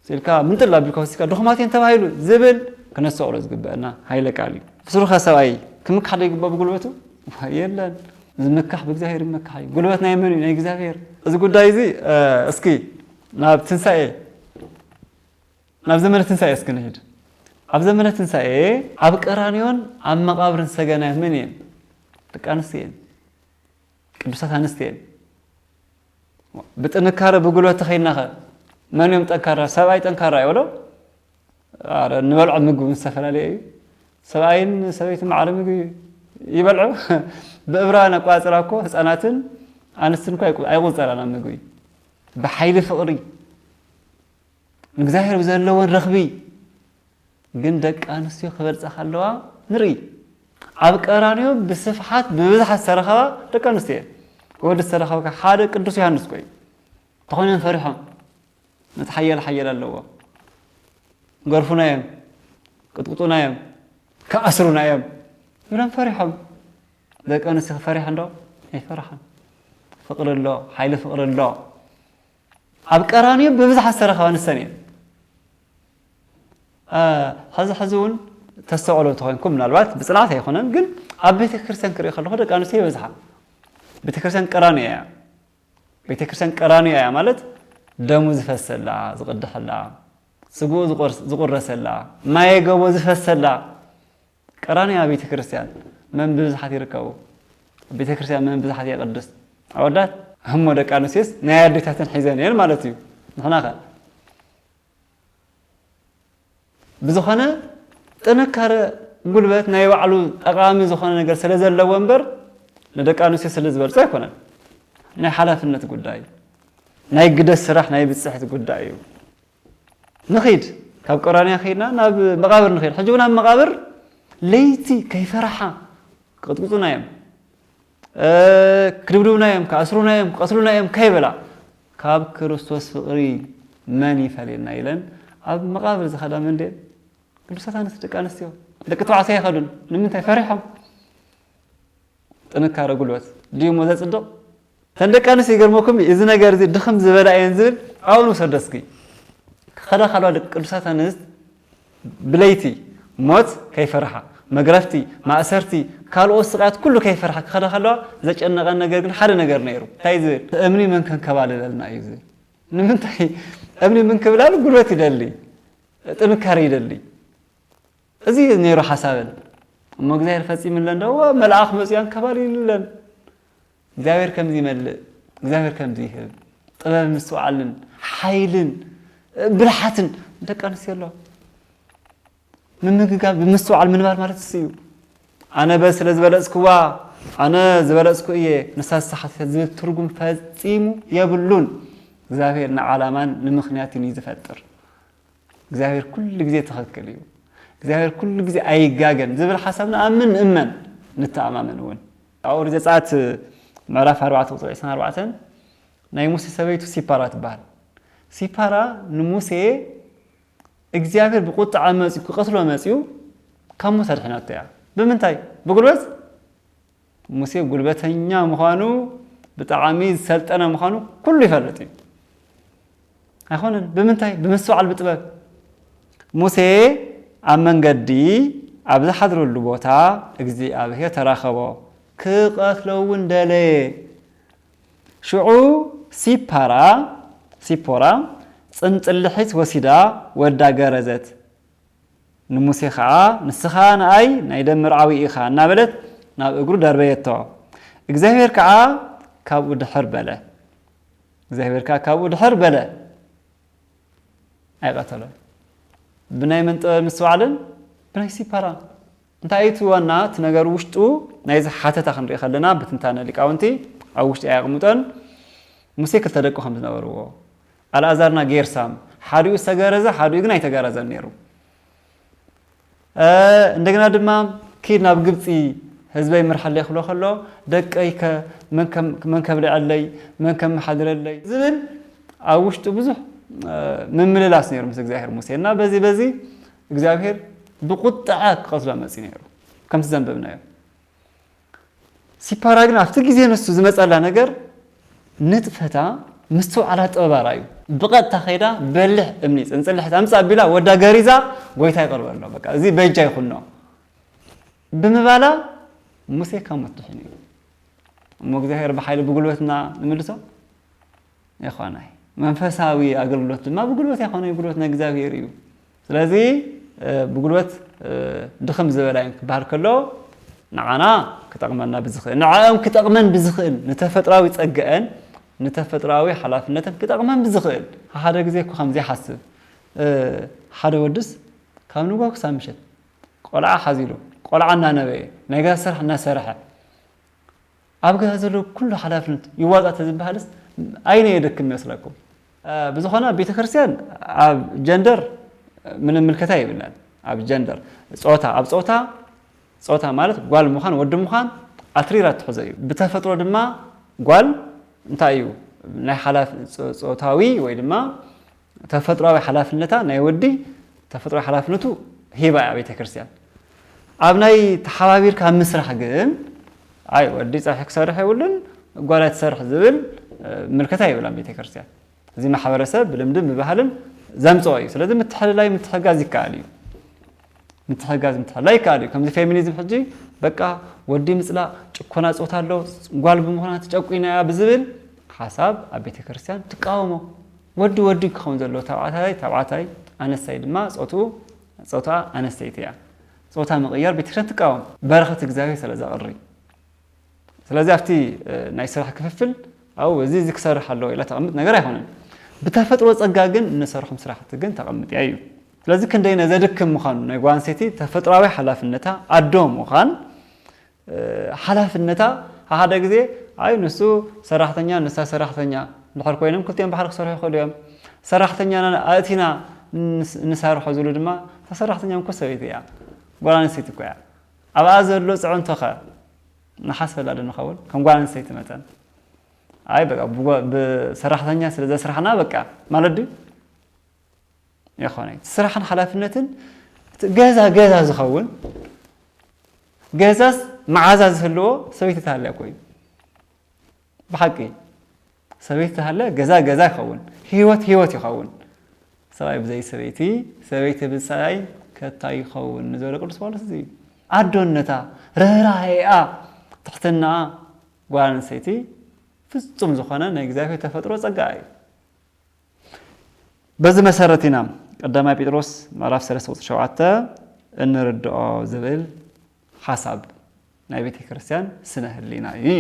ስኢልካ ምንጥል ኣቢልካ ወሲድካ ድኹማት እየን ተባሂሉ ዝብል ክነስተውዕሎ ዝግበአና ሃይለ ቃል እዩ። ብስሩኸ ሰብኣይ ክምካሕ ዶ ይግባእ ብጉልበቱ? የለን። ዝምካሕ ብእግዚኣብሔር ይመካሕ እዩ። ጉልበት ናይ መን እዩ? ናይ እግዚኣብሔር። እዚ ጉዳይ እዚ እስኪ ናብ ትንሳኤ ናብ ዘመነ ትንሳኤ እስኪ ንሂድ። ኣብ ዘመነ ትንሳኤ ኣብ ቀራንዮን ኣብ መቓብርን ሰገናይ መን እየን? ደቂ ኣንስትዮ እየን። ቅዱሳት ኣንስትዮ እየን። ብጥንካረ ብጉልበት ተኸይድናኸ መን እዮም ጠንካራ? ሰብኣይ ጠንካራ እዩ ዶ? ኣረ፣ እንበልዖ ምግቢ ምስ ዝተፈላለየ እዩ። ሰብኣይን ሰበይትን ማዕረ ምግቢ ይበልዑ። ብእብራውያን ኣቋፅራ እኮ ህፃናትን ኣንስትን እኮ ኣይቁ- ኣይቁፀራን ኣብ ምግቢ። ብሓይሊ ፍቕሪ ንእግዚኣብሔር ብዘለወን ረኽቢ ግን ደቂ ኣንስትዮ ክበልፃ ከለዋ ንርኢ። ኣብ ቀራንዮ ብስፍሓት ብብዝሓት ዝተረኸባ ደቂ ኣንስትዮ እየን። ወዲ ዝተረኸበካ ሓደ ቅዱስ ዮሃንስ እኮ እዩ። ተኾይኖም ፈሪሖም ነቲ ሓያል ሓያል ኣለዎ። ገርፉና እዮም፣ ቅጥቅጡና እዮም፣ ክኣስሩና እዮም። ይብለን ፈሪሖም። ደቂ ኣንስትዮ ፈሪሐ እንዶ ኣይፈረሓን። ፍቕሪ ኣሎ፣ ሓይሊ ፍቕሪ ኣሎ። ኣብ ቀራንዮ ብብዝሓት ዝተረኸባ ንሰን እየን። እ፣ ሕዚ ሕዚ እውን ተስተውዕሎ ተኾይንኩም፣ ምናልባት ብፅንዓት ኣይኮነን፣ ግን ኣብ ቤተ ክርስቲያን ክርኢ ከለኹ ደቂ ኣንስትዮ ይበዝሓ። ቤተ ክርስቲያን ቀራንዮ እያ። ቤተ ክርስቲያን ቀራንዮ እያ ማለት ደሙ ዝፈሰላ፣ ዝቕድሐላ፣ ስግኡ ዝቆርስ-፣ ዝቁረሰላ፣ ማየ ገቦ ዝፈሰላ ቀራንያ ቤተ ክርስቲያን መን ብብዝሓት ይርከቡ? ቤተ ክርስቲያን መን ብዝሓት የቕድስ? ኣወዳት። እሞ ደቂ ኣንስትዮስ ናይ ኣዴታተን ሒዘን እየን ማለት እዩ። ንሕና ኸ? ብዝኾነ ጥንካረ ጉልበት ናይ ባዕሉ ጠቓሚ ዝኾነ ነገር ስለ ዘለዎ እምበር ንደቂ ኣንስትዮ ስለ ዝበልጾ ኣይኮነን። ናይ ሓላፍነት ጉዳይ፣ ናይ ግደ ስራሕ፣ ናይ ብጽሕቲ ጉዳይ እዩ። ንኺድ፣ ካብ ቀራንያ ኸይድና ናብ መቓብር ንኺድ። ሕጂ እውን ኣብ መቓብር ለይቲ ከይፈርሓ ክቕጥቅጡና እዮም፣ እ፣ ክድብድቡና እዮም፣ ክኣስሩና እዮም፣ ክቐትሉና እዮም ከይበላ፣ ካብ ክርስቶስ ፍቕሪ መን ይፈልየና ኢለን ኣብ መቓብር ዝኸዳ መን ድየን? ቅዱሳት ኣንስቲ ደቂ ኣንስትዮ። ደቂ ተባዕትዮ ኣይኸዱን። ንምንታይ? ፈሪሖም። ጥንካረ ጉልበት ድዩ እሞ ዘጽድቕ? እተን ደቂ ኣንስትዮ ይገርመኩም እዩ፣ እዚ ነገር እዚ ድኽም ዝበላ እየን ዝብል ኣብኡ ንውሰዶ እስኪ። ክኸዳ ከለዋ ደቂ ቅዱሳት ኣንስት ብለይቲ ሞት ከይፈርሓ፣ መግረፍቲ፣ ማእሰርቲ፣ ካልኦት ስቓያት ኩሉ ከይፈርሓ ክኸዳ ከለዋ ዘጨነቐን ነገር ግን ሓደ ነገር ነይሩ። እንታይ እዩ ዝብል? እምኒ መን ከንከባልለልና እዩ ዝብል። ንምንታይ? እምኒ ምንክብላል ጉልበት ይደሊ፣ ጥንካረ ይደሊ። እዚ ነይሩ ሓሳበን። እሞ እግዚኣብሔር ፈጺምለን ዶ? እወ፣ መልኣኽ መጺኡ ኣንከባሊሉለን። እግዚኣብሔር ከምዚ ይመልእ፣ እግዚኣብሔር ከምዚ ይህብ። ጥበብ ምስትውዓልን ሓይልን ብልሓትን ደቂ ኣንስትዮ ኣለዋ። ምምግጋብ ብምስትውዓል ምንባር ማለት እሱ እዩ። ኣነ በ ስለ ዝበለጽክዋ፣ ኣነ ዝበለጽኩ እየ፣ ንሳ ዝተሓተተት ዝብል ትርጉም ፈጺሙ የብሉን። እግዚኣብሔር ንዓላማን ንምኽንያትን እዩ ዝፈጥር። እግዚኣብሔር ኩሉ ግዜ ትኽክል እዩ። እግዚኣብሔር ኩሉ ግዜ ኣይጋገን ዝብል ሓሳብ ንኣምን፣ ንእመን፣ ንተኣማመን እውን። ኣብ ኦሪት ዘጸኣት ምዕራፍ ኣርባዕተ ቁጽሪ ዕስራን ኣርባዕተን ናይ ሙሴ ሰበይቱ ሲፓራ ትበሃል። ሲፓራ ንሙሴ እግዚኣብሔር ብቁጥዓ መጺኡ ክቐትሎ መጺኡ ካብ ሞት ኣድሒናቶ እያ። ብምንታይ? ብጉልበት? ሙሴ ጉልበተኛ ምዃኑ፣ ብጣዕሚ ዝሰልጠነ ምዃኑ ኩሉ ይፈልጥ እዩ። ኣይኮነን። ብምንታይ? ብምስትውዓል፣ ብጥበብ። ሙሴ ኣብ መንገዲ ኣብ ዝሓድረሉ ቦታ እግዚኣብሔር ተራኸቦ፣ ክቐትሎ እውን ደለየ። ሽዑ ሲፓራ፣ ሲፖራ፣ ጽንጽልሒት ወሲዳ ወዳ ገረዘት። ንሙሴ ኸዓ፣ "ንስኻ ንኣይ ናይ ደም መርዓዊ ኢኻ" እናበለት ናብ እግሩ ደርበየቶ። እግዚኣብሔር ከዓ ካብኡ ድሕር በለ። እግዚኣብሔር ከዓ ካብኡ ድሕር በለ። ኣይቐተሎን። ብናይ መን ጥበብ ምስትውዓልን? ብናይ ሲፓራን። እንታይ እዩ እቲ ዋና እቲ ነገር ውሽጡ ናይዚ ሓተታ ክንርኢ ከለና ብትንታነ ሊቃውንቲ ኣብ ውሽጢ ኣየቕምጦን። ሙሴ ክልተ ደቂ ከም ዝነበርዎ፣ ኣልኣዛርና ጌርሳም፣ ሓዲኡ ዝተገረዘ፣ ሓዲኡ ግን ኣይተገረዘን ነይሩ። እ፣ እንደገና ድማ ኪድ ናብ ግብፂ ህዝበይ ምርሓለይ ክብሎ ከሎ፣ ደቀይ ከ መን ከም-፣ መን ከብልዐለይ፣ መን ከመሓድረለይ ዝብል ኣብ ውሽጡ ብዙሕ፣ እ፣ ምምልላስ ነይሩ ምስ እግዚኣብሔር ሙሴ። እና በዚ፣ በዚ እግዚኣብሔር ብቁጥዐ ክቐትሎ መፂ ነይሩ። ከምቲ ዘንበብናዮ። ሲፓራ ግን ኣብቲ ግዜ ንሱ ዝመፀላ ነገር ንጥፈታ ምስትውዓላ ጥበባ ራእዩ። ብቐጥታ ከይዳ በሊሕ እምኒ ጽንጽልሕ ኣምጻ ኣቢላ ወዳ ገሪዛ ጎይታ ይቕርበሎ። በቃ እዚ በጃ ይኹኖ ብምባላ ሙሴ ካብ ሞት ድሒኑ እዩ። እሞ እግዚኣብሔር ብሓይሊ ብጉልበትና ንምልሶ? ኣይኮነይ። መንፈሳዊ ኣገልግሎት ድማ ብጉልበት ኣይኮነይ፣ ጉልበት ናይ እግዚኣብሔር እዩ። ስለዚ፣ እ፣ ብጉልበት፣ እ፣ ድኽም ዝበላ እየን ክበሃል ከሎ፣ ንዓና ክጠቕመና ብዝኽእል፣ ንዕኦም ክጠቕመን ብዝኽእል፣ ንተፈጥራዊ ጸገአን፣ ንተፈጥራዊ ሓላፍነተን ክጠቕመን ብዝኽእል። ሓደ ግዜ እኮ ከምዚ ይሓስብ፣ እ፣ ሓደ ወድስ ካብ ንግሆ ክሳብ ምሸት ቆልዓ ሓዚሉ፣ ቆልዓ እናነበየ፣ ናይ ገዛ ስራሕ እናሰርሐ፣ ኣብ ገዛ ዘሎ ኩሉ ሓላፍነት ይዋፃእ ተዝበሃልስ ኣየናይ የደክም ይመስለኩም? እ፣ ብዝኾነ ቤተ ክርስቲያን ኣብ ጀንደር ምንም ምልከታ የብላን። ኣብ ጀንደር፣ ጾታ፣ ኣብ ጾታ፣ ጾታ ማለት ጓል ምዃን ወዲ ምዃን ኣትሪራ ትሕዞ እዩ። ብተፈጥሮ ድማ ጓል እንታይ እዩ? ናይ ሓላፍ-፣ ጾ-፣ ጾታዊ ወይ ድማ ተፈጥሯዊ ሓላፍነታ ናይ ወዲ ተፈጥሯዊ ሓላፍነቱ ሂባ እያ ቤተ ክርስቲያን። ኣብ ናይ ተሓባቢርካ ምስራሕ ግን ኣይ ወዲ ጸብሒ ክሰርሕ የብሉን ጓል ኣይትሰርሕ ዝብል ምልከታ የብላን ቤተክርስትያን። እዚ ማሕበረሰብ ብልምድን ብባህልን ዘምፅኦ እዩ። ስለዚ ምትሕልላይ ምትሕጋዝ ይከኣል እዩ። ምትሕጋዝ ምትሕልላይ ይከኣል እዩ። ከምዚ ፌሚኒዝም ሕጂ በቃ ወዲ ምፅላእ ጭኮና ፆታ ኣሎ፣ ጓል ብምዃና ተጨቁና እያ ብዝብል ሓሳብ ኣብ ቤተክርስትያን ትቃወሞ። ወዲ ወዲ ክኸውን ዘለዎ ተባዕታይ ተባዕታይ፣ ኣነስታይ ድማ ፆትኡ ፆታ ኣነስተይቲ እያ። ፆታ ምቕያር ቤተክርስትያን ትቃወም። በረኸት እግዚኣብሔር ስለ ዘቕሪ ስለዚ ኣብቲ ናይ ስራሕ ክፍፍል ኣው እዚ እዚ ክሰርሕ ኣለዎ ኢላ ተቐምጥ ነገር ኣይኮነን። ብተፈጥሮ ጸጋ ግን እንሰርሖም ስራሕቲ ግን ተቐምጥ እያ እዩ። ስለዚ ክንደይ ነዘድክም ምዃኑ ናይ ጓል ኣንስተይቲ ተፈጥሮኣዊ ሓላፍነታ ኣዶ ምዃን ሓላፍነታ ሓደ ግዜ ኣይ ንሱ ሰራሕተኛ ንሳ ሰራሕተኛ እንድሕር ኮይኖም ክልቲኦም ባሕሪ ክሰርሑ ይኽእሉ እዮም። ሰራሕተኛና ኣእቲና ንሰርሖ ዝብሉ ድማ እታ ሰራሕተኛ እኮ ሰበይቲ እያ ጓል ኣንስተይቲ እኮ እያ። ኣብኣ ዘሎ ፅዕንቶኸ ንሓስበላ ዶ ንኸውን ከም ጓል ኣንስተይቲ መጠን ኣይ በቃ ብሰራሕተኛ ስለ ዘስራሕና በቃ ማለት ድዩ የኾነ ስራሕን ሓላፍነትን ገዛ ገዛ ዝኸውን ገዛስ መዓዛ ዝህልዎ ሰበይቲ ተሃልያ ኮዩ ብሓቂ ሰበይቲ ተሃልያ ገዛ ገዛ ይኸውን ህይወት ህይወት ይኸውን ሰብኣይ ብዘይ ሰበይቲ ሰበይቲ ብሰብኣይ ከታይ ይኸውን ንዝበለ ቅዱስ ጳውሎስ እዚ ኣዶነታ ርህራሄኣ ትሕትናኣ ጓል ኣንስተይቲ ፍጹም ዝኾነ ናይ እግዚኣብሔር ተፈጥሮ ጸጋ እዩ። በዚ መሰረት ኢና ቀዳማይ ጴጥሮስ ምዕራፍ ሰለስተ ቁፅሪ ሸውዓተ እንርድኦ ዝብል ሓሳብ ናይ ቤተ ክርስቲያን ስነ ህሊና እዩ።